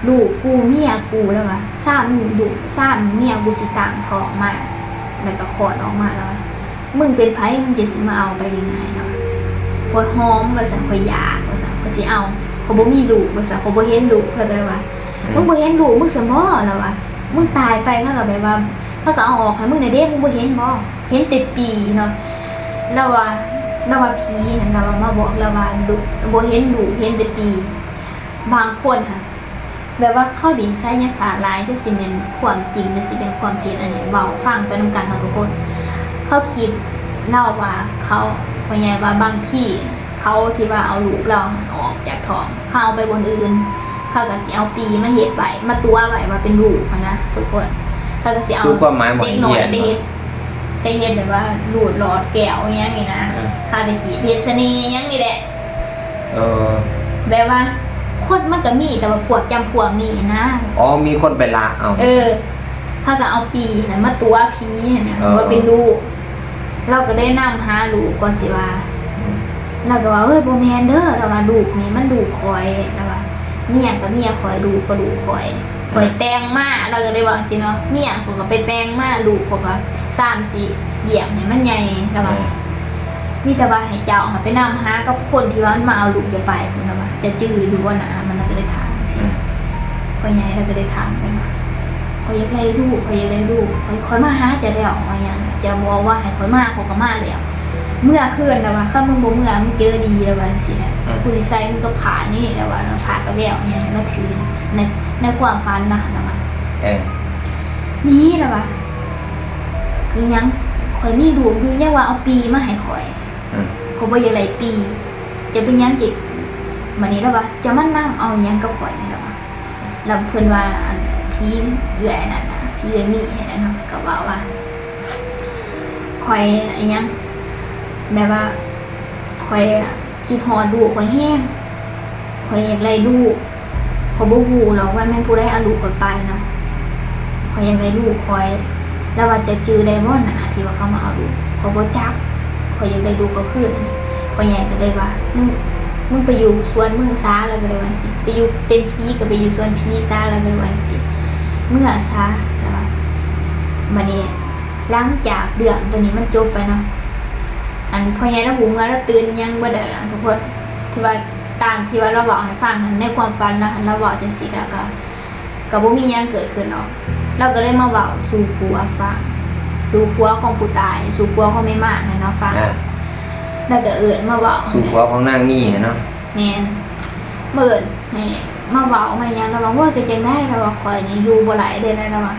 ລູກກູ ເມຍກູ ລາວວ່າ ຊ້ຳລູກຊ້ຳເມຍກູຊິຕັ້ງທ້ອງມາ ແລ້ວກໍຄອດອອກມາ ລາວວ່າ ມຶງເປັນໃຜ ມຶງຈັ່ງຊິມາເອົາໄປງ່າຍໆ ລາວວ່າ ຂ້ອຍຫອມ ວ່າຊັ້ນ ຂ້ອຍຢາກ ວ່າຊັ້ນ ຂ້ອຍຊິເອົາ ຂ້ອຍບໍ່ມີລູກ ວ່າຊັ້ນ ຂ້ອຍບໍ່ເຫັນລູກ ລາວກໍເລີຍວ່າ ອືມ ມຶງບໍ່ເຫັນລູກ ມຶງຊັ້ນບໍ ລາວວ່າ ມຶງຕາຍໄປ ເຂົາກໍແບບວ່າ ເຂົາກໍເອົາອອກໃຫ້ມຶງແດ່ເດ້ ມຶງບໍ່ເຫັນບໍ ເຫັນແຕ່ປີ້ເນາະ ລາວວ່າ ລາວວ່າຜີຫັ້ນ ລາວວ່າມາບອກລາວວ່າ ລູກ ບໍ່ເຫັນລູກ ເຫັນແຕ່ປີ້ ບາງຄົນຫັ້ນ ແບບວ່າເຂົາຫຼິ້ນໄສຍະສາດຫຼາຍ ຄືຊິແມ່ນຄວາມຈິງ ຫຼືຊິເປັນຄວາມເທັດ ອັນນີ້ເວົ້າຟັງໄປນຳກັນເນາະທຸກຄົນ ເຂົາຄິດ ລາວວ່າເຂົາ ພໍ່ໃຫຍ່ວ່າບາງທີເຂົາທີ່ວ່າເອົາລູກລາວຫັ້ນອອກຈາກທ້ອງ ເຂົາເອົາໄປບ່ອນອື່ນ ເຂົາກໍຊິເອົາປີ້ມາເຮັດໄວ້ ມາຕົວະໄວ້ວ່າເປັນລູກຫັ້ນນະທຸກຄົນ ເຂົາກໍຊິເອົາ ຄືຄວາມໝາຍບໍ່ໃຫ້ ເດັກນ້ອຍ ຮຽນ ໄປເຮັດ ໄປເຮັດແບບວ່າຫຼູດຫຼອດແກ້ວອີ່ຫຍັງນີ້ນະ ເອີ ຄາດຕະກີ ເຮັດສະເໜ່ຫຍັງນີ້ແຫຼະ ເອີ ແບບວ່າຄົນມັນກໍມີ ແຕ່ວ່າພວກຈຳພວກນີ້ນະ ອໍ ມີຄົນໄປລັກເອົາ ເອີ ເຂົາກໍເອົາປີ້ຫັ້ນມາຕົວະຜີຫັ້ນນະ ເອີ ວ່າເປັນລູກ ລາວກໍເລີຍນຳຫາລູກກ່ອນຊິວ່າ ອືມ ລາວກໍວ່າ ເອີຍ ບໍ່ແມ່ນເດີ ລາວວ່າ ລູກນີ້ມັນລູກຂ້ອຍ ລາວວ່າ ເມຍກໍເມຍຂ້ອຍ ລູກກໍລູກຂ້ອຍ ຂ້ອຍແຕ່ງມາ ລາວກໍເລີຍເວົ້າຈັ່ງຊີ້ເນາະ ເມຍຂ້ອຍກໍໄປແຕ່ງມາ ລູກຂ້ອຍກໍຊ້ຳຊິລ້ຽງໃຫ້ມັນໃຫຍ່ ລາວວ່າ ເອີ ມີແຕ່ວ່າໃຫ້ເຈົ້າຫັ້ນໄປນຳຫາກັບຄົນທີ່ວ່າມັນມາເອົາລູກເຈົ້າໄປພຸ້ນ ລາວວ່າ ເຈົ້າຈື່ຢູ່ບໍ່ໜ້າມັນ ລາວກໍເລີຍຖາມຈັ່ງຊີ້ ອືມ ພໍ່ໃຫຍ່ລາວກໍເລີຍຖາມກັນວ່າ ຂ້ອຍຢາກໄດ້ລູກ ຂ້ອຍຢາກໄດ້ລູກ ຂ້ອຍ ຂ້ອຍມາຫາເຈົ້າແລ້ວ ວ່າຫຍັງ ເຈົ້າບອກວ່າໃຫ້ຂ້ອຍມາ ຂ້ອຍກໍມາແລ້ວ ເມືອຄືນ ລາວວ່າ ຄັນມຶງບໍ່ເມືອ ມຶງເຈີດີ ລາວວ່າຈັ່ງຊີ້ນະ ອືມ ກູຊິໃສ່ມຶງກັບຜ້ານີ້ ລາວວ່າ ຜ້າກະແວວອີ່ຫຍັງ ລາວຖືໃນ ໃນຄວາມຝັນລາວ ລາວວ່າ ເອີ ມີ ລາວວ່າ ຄືຫຍັງ ຂ້ອຍມີລູກຢູ່ ຍັງວ່າເອົາປີ້ມາໃຫ້ຂ້ອຍ ອືມ ຂ້ອຍບໍ່ຢາກໄດ້ປີ້ ຈະເປັນຫຍັງ ຈະ ບາດນີ້ລາວວ່າ ຈະມານຳເອົາຫຍັງກັບຂ້ອຍນີ້ ລາວວ່າ ແລ້ວເພິ່ນວ່າ ອັນ ຜີເອື້ອຍນັ້ນນະ ຜີເອື້ອຍມີຫັ້ນນະເນາະ ກໍເວົ້າວ່າ ຂ້ອຍ ອີ່ຫຍັງ ແບບວ່າ ຂ້ອຍຄິດຮອດລູກຂ້ອຍແຮງ ຂ້ອຍຢາກໄດ້ລູກ ຂ້ອຍບໍ່ຮູ້ຫຼອກວ່າແມ່ນຜູ້ໃດເອົາລູກຂ້ອຍໄປນະ ຂ້ອຍຢາກໄດ້ລູກຂ້ອຍ. ລາວວ່າ ເຈົ້າຈື່ໄດ້ບໍ່ນະ ທີ່ວ່າເຂົາມາເອົາລູກ? ຂ້ອຍບໍ່ຈັກ. ຂ້ອຍຢາກໄດ້ລູກຂ້ອຍຄືນ. ພໍ່ໃຫຍ່ກໍເລີຍວ່າ ມຶງ ມຶງໄປຢູ່ສວນມຶງຊາ. ລາວກໍເລີຍວ່າຈັ່ງຊີ້. ໄປຢູ່ເປັນຜີກໍໄປຢູ່ສວນຜີຊາ. ລາວກໍເລີຍວ່າຈັ່ງຊີ້. ເມືອຊາ ລາວວ່າ. ບັດນີ້ ຫຼັງຈາກເລື່ອງໂຕນີ້ມັນຈົບໄປເນາະ ອັນ ພໍ່ໃຫຍ່ລາວຫູເມືອ ລາວຕື່ນຫຍັງບໍ່ໄດ້ລະທຸກຄົນ. ທີ່ວ່າ ຕາມທີ່ວ່າລາວເວົ້າໃຫ້ຟັງນັ້ນ ໃນຄວາມຝັນລາວຫັ້ນ ລາວເວົ້າຈັ່ງຊີ້ ແລ້ວກໍ ກໍບໍ່ມີຫຍັງເກີດຂຶ້ນດອກ. ລາວກໍເລີຍມາເວົ້າສູ່ຜົວຟັງ ສູ່ຜົວຂອງຜູ້ຕາຍ ສູ່ຜົວຂອງແມ່ມານຫັ້ນນະຟັງ. ອ່າ ແລ້ວກໍເອີ້ນມາເວົ້າ ສູ່ຜົວຂອງນາງມີຫັ້ນເນາະ. ແມ່ນ. ມາເອີ້ນໃຫ້ມາເວົ້າມາຫຍັງ ລາວວ່າ ໂອ້ຍ ເປັນຈັ່ງໃດ? ລາວວ່າ ຂ້ອຍນີ້ຢູ່ບໍ່ໄດ້ເດ້ ລາວວ່າ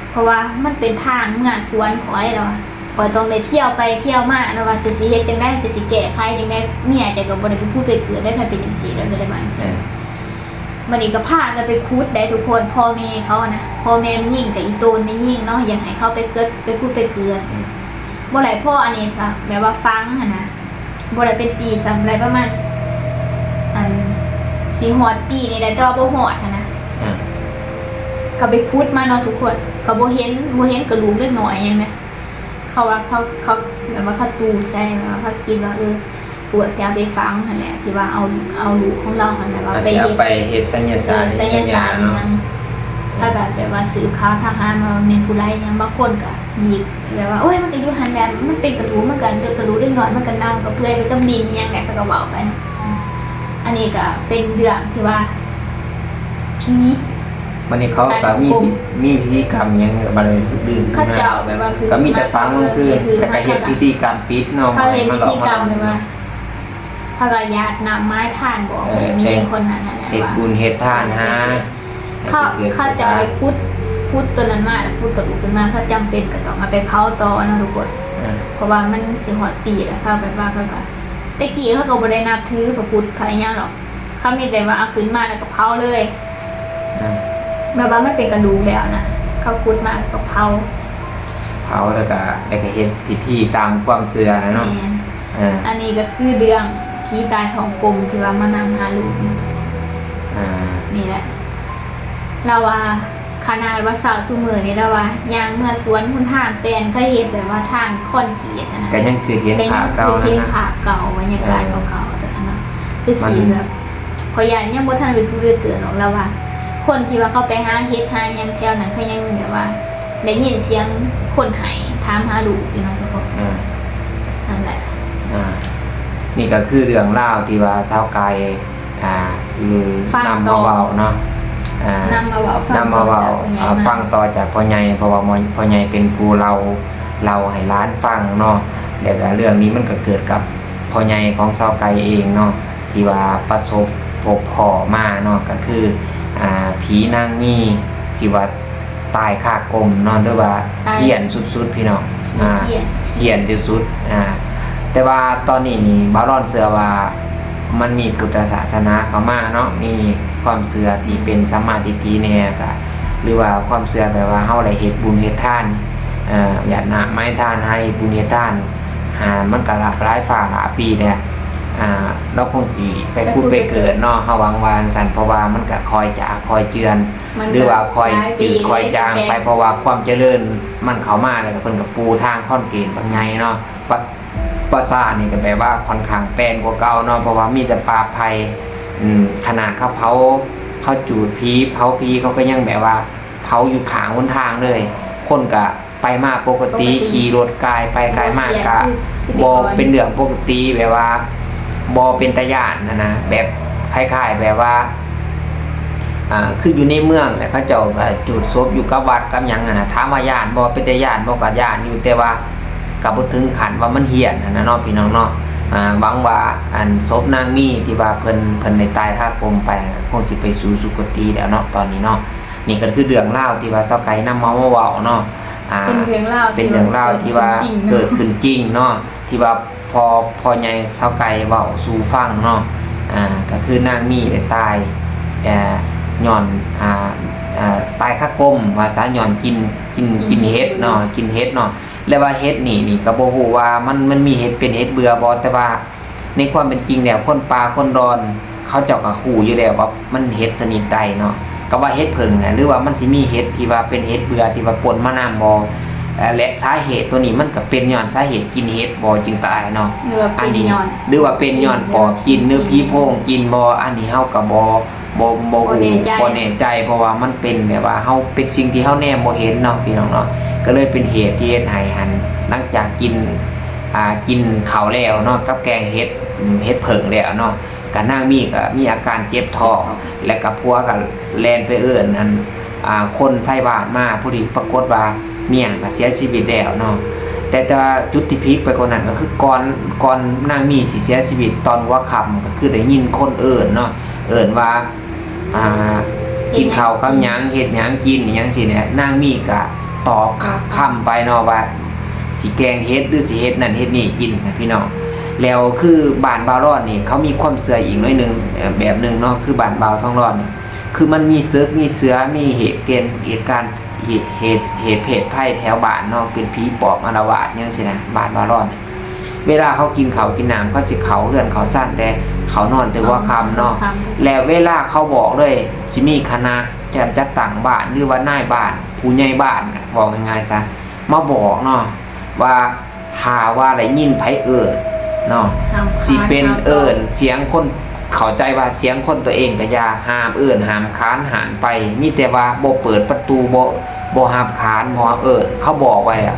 ເພາະວ່າມັນເປັນທາງເມືອສວນຂ້ອຍ ລາວວ່າ ຂ້ອຍຕ້ອງໄດ້ທ່ຽວໄປທ່ຽວມາ ລາວວ່າ ຈະຊິເຮັດຈັ່ງໃດ? ຈະຊິແກ້ໄຂຈັ່ງໃດ? ເມຍເຈົ້າກໍບໍ່ໄດ້ໄປຜຸດໄປເກີດໄດ້ ຄັນເປັນຈັ່ງຊີ້. ລາວກໍເລີຍວ່າຈັ່ງຊີ້. ເອີ ບັດນີ້ກໍພາກັນໄປຂຸດໄດ້ທຸກຄົນ ພໍ່ແມ່ເຂົານະ ພໍ່ແມ່ແມ່ຍິງກັບອີ່ໂຕນແມ່ຍິງເນາະ ຢາກໃຫ້ເຂົາໄປເກີດ ໄປຜຸດໄປເກີດ. ອືມ ບໍ່ໄດ້ພໍອັນນີ້ ແບບວ່າຝັງຫັ້ນນະ ບໍ່ໄດ້ເປັນປີຊ້ຳ ໄດ້ປະມານ ອັນ ຊິຮອດປີນີ້ແຫຼະ ແຕ່ວ່າບໍ່ຮອດຫັ້ນນະ. ອ່າ ກໍໄປຂຸດມາເນາະທຸກຄົນ ກໍບໍ່ເຫັນ ບໍ່ເຫັນກະດູກເດັກນ້ອຍຫຍັງນະ. ເຂົາວ່າເຂົາ ເຂົາ ແບບວ່າເຂົາຕູໃສ່ ແບບວ່າເຂົາຄິດວ່າ ເອີ ພວກທີ່ເອົາໄປຝັງຫັ້ນແຫຼະ ທີ່ວ່າເອົາ ເອົາລູກຂອງລາວຫັ້ນ ແບບວ່າໄປເຮັດ ໄປເຮັດໄສຍະສາດ ເອີ ໄສຍະສາດອີ່ຫຍັງ. ເອີ ແລ້ວກໍແບບວ່າສືບຂ່າວທະຫານວ່າແມ່ນຜູ້ໃດຫຍັງ. ບາງຄົນກໍ ອີກ ແບບວ່າ ໂອ້ຍ ມັນກໍຢູ່ຫັ້ນແຫຼະ ມັນເປັນກະດູກ ມັນກໍເປັນກະດູກເດັກນ້ອຍ ມັນກໍເນົ່າກໍເປື່ອຍໄປກັບດິນຫຍັງແຫຼະ ເຂົາກໍເວົ້າໄປ. ອືມ ອັນນີ້ກໍເປັນເລື່ອງທີ່ວ່າຜີ ບັດນີ້ເຂົາກໍມີ ມີພິທີກຳຫຍັງ ບັດນີ້ ເຂົາເຈົ້າແບບວ່າ ກໍມີແຕ່ຝັງ ຄື ແລ້ວກໍເຮັດພິທີກຳປິດເນາະ ເຂົາເຮັດພິທີກຳແບບວ່າ ເຂົາກໍຢາດນ້ຳໝາຍທານບອກ ເອີ ແມ່ຍິງຄົນນັ້ນຫັ້ນແຫຼະ ເຮັດບຸນເຮັດທານຫາ ເຂົາ ເຂົາເຈົ້າໄປຂຸດ ຂຸດຕົວນັ້ນມາ ແລ້ວຂຸດກະດູກຂຶ້ນມາ ເຂົາຈຳເປັນກໍຕ້ອງເອົາໄປເຜົາຕໍ່ເນາະທຸກຄົນ. ເອີ ເພາະວ່າມັນຊິຮອດປີແລ້ວ ເຂົາແບບວ່າ ເຂົາກໍ ແຕ່ກີ້ເຂົາກໍບໍ່ໄດ້ນັບຖືພະພຸດພະອີ່ຫຍັງດອກ ເຂົາມີແຕ່ວ່າເອົາຂຶ້ນມາແລ້ວກໍເຜົາເລີຍ. ອ່າ ແບບວ່າມັນເປັນກະດູກແລ້ວນະ ເຂົາຂຸດມາແລ້ວກໍເຜົາ ເຜົາແລ້ວກໍ ແລ້ວກໍເຮັດພິທີຕາມຄວາມເຊື່ອນະເນາະ. ແມ່ນ. ເອີ ອັນນີ້ກໍຄືເລື່ອງຜີຕາຍທ້ອງກົມທີ່ວ່າມານຳຫາລູກນີ້. ອ່າ ນີ້ແຫຼະ ລາວວ່າ ຂະໜາດວ່າຊາວຊຸມື້ນີ້ລະວ່າ ຍ່າງເມືອສວນຫົນທາງແຕ່ນ ເຄີຍເຫັນແບບວ່າທາງຄອນກຣີດຫັ້ນນະ ກໍຍັງຄືເຫັນພາບເກົ່າ ເຫັນພາບເກົ່າ ບັນຍາກາດເກົ່າໆ ເອີ ແຕ່ນັ້ນນະ ຄືຊິແບບ ຂ້ອຍຢ້ານຍັງບໍ່ທັນໄດ້ຜຸດໄດ້ເກີດດອກ ລະວ່າ ຄົນທີ່ວ່າເຂົາໄປຫາເຫັດຫາຫຍັງແຖວນັ້ນ ເຂົາຍັງແບບວ່າໄດ້ຍິນສຽງຄົນໄຫ້ຖາມຫາລູກຢູ່ເນາະທຸກຄົນ. ເອີ ນັ້ນແຫຼະ ອ່າ ນີ້ກໍຄືເລື່ອງລາວທີ່ວ່າຊາວກາຍ ອ່າ ນຳມາເວົ້າເນາະ ອ່າ ນຳມາເວົ້າ ນຳມາເວົ້າ ຟັງຕໍ່ຈາກພໍ່ໃຫຍ່ ອ່າ ມາ ຟັງຕໍ່ຈາກພໍ່ໃຫຍ່ ເພາະວ່າພໍ່ໃຫຍ່ເປັນຜູ້ເລົ່າ ເລົ່າໃຫ້ຫຼານຟັງເນາະ. ແລ້ວກໍເລື່ອງນີ້ມັນກໍເກີດກັບພໍ່ໃຫຍ່ຂອງຊາວໄກ່ເອງເນາະ ທີ່ວ່າປະສົບພົບພໍ້ມາເນາະ ກໍຄື ອ່າ ຜີນາງມີທີ່ວ່າ ຕາຍຄາກົມເນາະ ຫຼືວ່າ ຕາຍ ຮ້າຍສຸດໆ ພີ່ນ້ອງ ອ່າ ຮ້າຍທີ່ສຸດ ອ່າ ແຕ່ວ່າຕອນນີ້ນີ້ ບ່າວລອນເຊື່ອວ່າ ມັນມີພຸດທະສາສະໜາເຂົ້າມາເນາະ ມີຄວາມເຊື່ອທີ່ເປັນ ອືມ ສຳມາທິດຖິແດ່ ກະ ຫຼືວ່າຄວາມເຊື່ອແບບວ່າເຮົາໄດ້ເຮັດບຸນເຮັດທານ ເອີ ຢາດນ້ຳໝາຍທານ ຫາເຮັດບຸນເຮັດທານ ອ່າ ມັນກະຫຼາກຫຼາຍຟ້າຫຼາຍປີແລ້ວ ອ່າ ເຮົາຄົງຊິໄປຜຸດໄປເກີດເນາະ ເຮົາຫວັງວ່າຈັ່ງຊັ້ນ ເພາະວ່າມັນກະຄ່ອຍຈາງຄ່ອຍເຈື່ອນ ມັນ ຫຼືວ່າຄ່ອຍ ຫຼາຍປີ ຈືດຄ່ອຍຈາງໄປ ແຕ່ ເພາະວ່າຄວາມຈະເລີນມັນເຂົ້າມາ ແລ້ວກໍເພິ່ນກໍປູທາງຄອນກຣີດບັກໃຫຍ່ເນາະ ປະ ປາສາດນີ້ກໍແບບວ່າຄ່ອນຂ້າງແປນກວ່າເກົ່າເນາະ ເພາະວ່າມີແຕ່ປ່າໄຜ່ ອືມ ຂະໜາດເຂົາເຜົາ ເຂົາຈູດຜີ ເຜົາຜີ ເຂົາກໍຍັງແບບວ່າເຜົາຢູ່ຂ້າງຫົນທາງເລີຍ ຄົນກໍ ໄປມາປົກກະຕິ ປົກກະຕິ ຂີ່ລົດກາຍໄປກາຍມາ ບໍ່ ກໍ ບໍ່ ເປັນເລື່ອງປົກກະຕິ ແບບວ່າບໍ່ເປັນຕາຢ້ານຫັ້ນນະ ແບບຄ້າຍໆ ແບບວ່າ ອ່າ ຄືຢູ່ໃນເມືອງແຫຼະ ເຂົາເຈົ້າກໍຈູດສົບຢູ່ກັບວັດກັບຫຍັງຫັ້ນນະ ຖາມວ່າຢ້ານບໍ່ ເປັນຕາຢ້ານບໍ່ ກໍຢ້ານຢູ່ ແຕ່ວ່າກໍບໍ່ເຖິງຂັ້ນວ່າມັນຫ້ຽນຫັ້ນນະເນາະ ພີ່ນ້ອງເນາະ. ອ່າ ຫວັງວ່າ ອັນ ສົບນາງມີທີ່ວ່າເພິ່ນ ເພິ່ນໄດ້ຕາຍຄາກົມໄປ ຄົງຊິໄປສູ່ສຸຄະຕິແລ້ວເນາະ ຕອນນີ້ເນາະ. ນີ້ກໍຄືເລື່ອງລາວທີ່ວ່າຊາວໄກ່ນຳເອົາມາເວົ້າເນາະ ອ່າ ເປັນເລື່ອງລາວ ເປັນເລື່ອງລາວທີ່ວ່າເກີດຂຶ້ນຈິງເນາະ ທີ່ວ່າພໍ່ ພໍ່ໃຫຍ່ຊາວໄກ່ເວົ້າສູ່ຟັງເນາະ ອ່າ ກໍຄືນາງມີໄດ້ຕາຍ ເອີ ຍ້ອນ ອ່າ ອ່າ ຕາຍຄາກົມວ່າຊະ ຍ້ອນກິນ ກິນ ກິນເຫັດເນາະ ກິນເຫັດເນາະ ແລະວ່າເຫັດນີ້ ນີ້ກໍບໍ່ຮູ້ວ່າມັນ ມັນມີເຫັດເປັນເຫັດເບື່ອບໍ່ ແຕ່ວ່າ ໃນຄວາມເປັນຈິງແລ້ວ ຄົນປ່າຄົນດອນ ເຂົາເຈົ້າກໍຮູ້ຢູ່ແລ້ວວ່າມັນເຫັດຊະນິດໃດເນາະ ກໍວ່າເຫັດເຜິ້ງນະ ຫຼືວ່າມັນຊິມີເຫັດທີ່ວ່າເປັນເຫັດເບື່ອທີ່ວ່າປົນມານຳບໍ່ ແລະ ສາເຫດໂຕນີ້ມັນກໍເປັນຍ້ອນສາເຫດກິນເຫັດບໍ່ຈຶ່ງຕາຍເນາະ ຫຼືວ່າເປັນຍ້ອນ ຫຼືວ່າເປັນຍ້ອນປອບກິນ ຫຼືຜີໂພງກິນບໍ່ ອັນນີ້ເຮົາກໍບໍ່ ບໍ່ ບໍ່ຮູ້ ບໍ່ແນ່ໃຈ ບໍ່ແນ່ໃຈ ເພາະວ່າມັນເປັນແບບວ່າເຮົາ ເປັນສິ່ງທີ່ເຮົາແນມບໍ່ເຫັນເນາະ ພີ່ນ້ອງເນາະ ກໍເລີຍເປັນເຫດທີ່ເຮັດໃຫ້ຫັ້ນ ຫຼັງຈາກກິນ ອ່າ ກິນເຂົ້າແລ້ວເນາະ ກັບແກງເຫັດ ເຫັດເຜິ້ງແລ້ວເນາະ ກໍນາງມີກໍມີອາການເຈັບທ້ອງ ແລ້ວກໍຜົວກໍແລ່ນໄປເອີ້ນອັນ ອ່າ ຄົນໄທບ້ານມາ ພໍດີປາກົດວ່າ ເມຍກໍເສຍຊີວິດແລ້ວເນາະ ແຕ່ ແຕ່ວ່າຈຸດທີ່ພິກໄປກວ່ານັ້ນກໍຄືກ່ອນ ກ່ອນນາງມີຊິເສຍຊີວິດຕອນຫົວຄ່ຳ ກໍຄືໄດ້ຍິນຄົນເອີ້ນເນາະ ເອີ້ນວ່າ ອ່າ ກິນເຂົ້າກັບຫຍັງ ເຮັດຫຍັງກິນ ອີ່ຫຍັງຊີ້ແຫຼະ ນາງມີກໍຕອບຄຳໄປເນາະວ່າ ຊິແກງເຫັດ ຫຼື ຊິເຮັດນັ້ນເຮັດນີ້ກິນນະພີ່ນ້ອງ ແລ້ວຄືບ້ານບ່າວລອນນີ້ ເຂົາມີຄວາມເຊື່ອອີກໜ້ອຍໜຶ່ງ ແບບໜຶ່ງເນາະ ຄືບ້ານບ່າວທອງລອນນີ້ ຄືມັນມີເສິກມີເສືອ ມີເຫດເກນ ເຫດການ ເຫດ ເຫດ ເຫດເພດໄພແຖວບ້ານເນາະ ເປັນຜີປອບອາລະວາດຫຍັງຊີ້ນະ ບ້ານບ່າວລອນນີ້ ເວລາເຂົາກິນເຂົ້າກິນນ້ຳ ເຂົາຊິເຂົ້າເຮືອນເຂົ້າຊານແຕ່ ເຂົ້ານອນແຕ່ຫົວຄ່ຳເນາະ ແລ້ວເວລາເຂົາບອກເລີຍ ຊິມີຄະນະຈັດ ຈັດຕັ້ງບ້ານ ຫຼືວ່ານາຍບ້ານ ຜູ້ໃຫຍ່ບ້ານ ເວົ້າງ່າຍໆຊະ ມາບອກເນາະ ວ່າຖ້າວ່າໄດ້ຍິນໃຜເອີ້ນເນາະ ຫ້າມຂານ ຊິເປັນເອີ້ນສຽງຄົນ ເຂົ້າໃຈວ່າສຽງຄົນຕົວເອງກໍຢ່າ ຫ້າມເອີ້ນ ຫ້າມຂານ ຫ້າມໄປ ມີແຕ່ວ່າບໍ່ເປີດປະຕູ ບໍ່ ບໍ່ຮັບຂານ ບໍ່ເອີ້ນ ເຂົາບອກໄວ້ແລ້ວ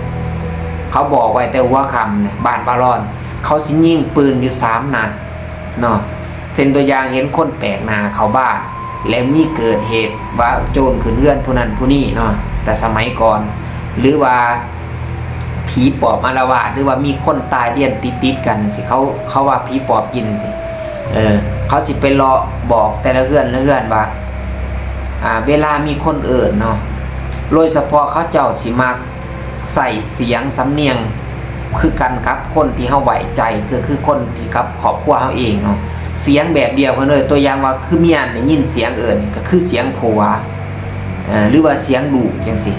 ເຂົາບອກໄວ້ແຕ່ຫົວຄ່ຳ ບ້ານບ່າວລອນ ເຂົາຊິຍິງປືນຢູ່ສາມນັດເນາະ ເຊັ່ນຕົວຢ່າງເຫັນຄົນແປກໜ້າເຂົ້າບ້ານ ແລ້ວມີເກີດເຫດວ່າໂຈນຂຶ້ນເຮືອນຜູ້ນັ້ນຜູ້ນີ້ເນາະ ແຕ່ສະໄໝກ່ອນ ຫຼືວ່າຜີປອບອາລະວາດ ຫຼືວ່າມີຄົນຕາຍລຽນຕິດໆກັນຈັ່ງຊີ້ ເຂົາ ເຂົາວ່າຜີປອບກິນຈັ່ງຊີ້ ເອີ ເຂົາຊິໄປເລາະບອກແຕ່ລະເຮືອນລະເຮືອນວ່າ ອ່າ ເວລາມີຄົນເອີ້ນເນາະ ໂດຍສະເພາະເຂົາເຈົ້າຊິມັກ ໃຊ້ສຽງສຳນຽງຄືກັນກັບຄົນທີ່ເຮົາໄວ້ໃຈ ກໍຄືຄົນທີ່ກັບຄອບຄົວເຮົາເອງເນາະ ສຽງແບບດຽວກັນເລີຍ ຕົວຢ່າງວ່າຄືເມຍໄດ້ຍິນສຽງເອີ້ນ ກໍຄືສຽງຜົວ ເອີ ຫຼືວ່າສຽງລູກຈັ່ງຊີ້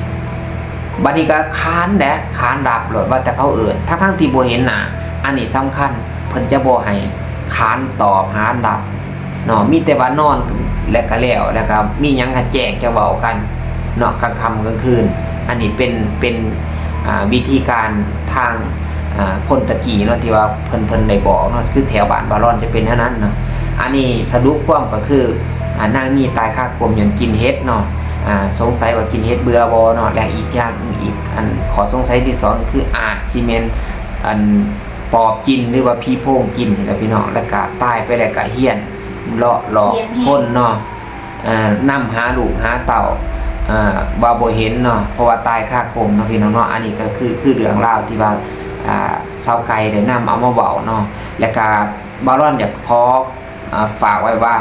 ບັດນີ້ກໍຂານແຫຼະ ຂານຮັບໂລດ ວ່າແຕ່ເຂົາເອີ້ນ ທັງໆທີ່ບໍ່ເຫັນໜ້າ ອັນນີ້ສຳຄັນ ເພິ່ນຈະບໍ່ໃຫ້ຂານຕອບຫານຮັບ ເນາະ ມີແຕ່ວ່ານອນແລ້ວກໍແລ້ວ ແລ້ວກໍມີຫຍັງກໍແຈ້ງຈະເວົ້າກັນເນາະ ກາງຄ່ຳກາງຄືນ ອັນນີ້ເປັນ ເປັນ ອ່າ ວິທີການທາງ ອ່າ ຄົນຕະກີ້ເນາະ ທີ່ວ່າເພິ່ນ ເພິ່ນໄດ້ບອກເນາະ ຄືແຖວບ້ານບ່າວລອນຈະເປັນແນວນັ້ນເນາະ ອັນນີ້ສະຫຼຸບຄວາມກໍຄື ອ່າ ນາງມີຕາຍຄາກົມຍ້ອນກິນເຫັດເນາະ ອ່າ ສົງໄສວ່າກິນເຫັດເບື່ອບໍ່ເນາະ ແລະ ອີກຢ່າງອີກ ອັນ ຂໍ້ສົງໄສທີສອງກໍຄືອາດຊິແມ່ນ ອັນ ປອບກິນ ຫຼືວ່າຜີໂພງກິນນີ້ແຫຼະພີ່ນ້ອງ ແລ້ວກະຕາຍໄປແລ້ວກະຮຽນເລາະຫຼອກຄົນເນາະ ເອີ ນຳຫາລູກຫາເຕົ້າ ເອີ ວ່າບໍ່ເຫັນເນາະ ເພາະວ່າຕາຍຄາກົມເນາະພີ່ນ້ອງເນາະ ອັນນີ້ກໍຄື ຄືເລື່ອງລາວທີ່ວ່າ ອ່າ ຊາວໄກ່ໄດ້ນຳເອົາມາເວົ້າເນາະ ແລ້ວກະບ່າວລອນຢາກຂໍ ອ່າ ຝາກໄວ້ວ່າ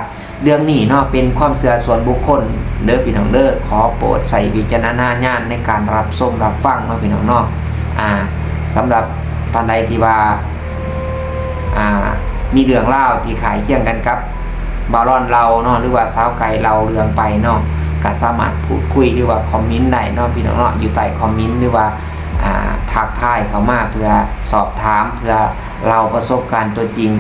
ເລື່ອງນີ້ເນາະ ເປັນຄວາມເຊື່ອສ່ວນບຸກຄົນເດີພີ່ນ້ອງເດີ ຂໍໂປດໃຊ້ວິຈາລະນະຍານໃນການຮັບຊົມຮັບຟັງເນາະພີ່ນ້ອງເນາະ ອ່າ ສຳລັບທ່ານໃດທີ່ວ່າ ອ່າ ມີເລື່ອງລາວທີ່ຄ້າຍຄຽງກັນກັບບ່າວລອນເລົ່າເນາະ ຫຼືວ່າສາວໄກ່ເລົ່າເລື່ອງໄປເນາະ ກໍສາມາດພູດຄຸຍ ຫຼືວ່າຄອມເມັນໄດ້ເນາະພີ່ນ້ອງເນາະ ຢູ່ໃຕ້ຄອມເມັນ ຫຼືວ່າ ອ່າ ທັກທາຍເຂົ້າມາເພື່ອສອບຖາມ ເພື່ອເລົ່າປະສົບການຕົວຈິງ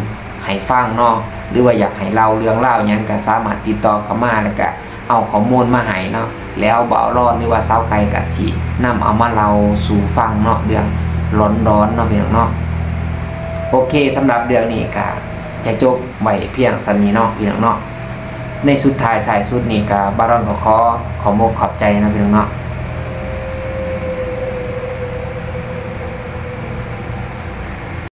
ໃຫ້ຟັງເນາະ ຫຼືວ່າຢາກໃຫ້ເລົ່າເລື່ອງລາວຫຍັງ ກໍສາມາດຕິດຕໍ່ເຂົ້າມາ ແລ້ວກໍເອົາຂໍ້ມູນມາໃຫ້ເນາະ ແລ້ວບ່າວລອນ ຫຼືວ່າສາວໄກ່ກໍຊິນຳເອົາມາເລົ່າສູ່ຟັງເນາະ ເລື່ອງຫຼອນໆເນາະພີ່ນ້ອງເນາະ. ໂອເຄ ສຳລັບເລື່ອງນີ້ກໍຈະຈົບໄວ້ພຽງສ່ຳນີ້ເນາະພີ່ນ້ອງເນາະ. ໃນສຸດທ້າຍທ້າຍສຸດນີ້ກໍບ່າວລອນກໍຂໍຂອບອົກຂອບໃຈເນາະພີ່ນ້ອງເນາະ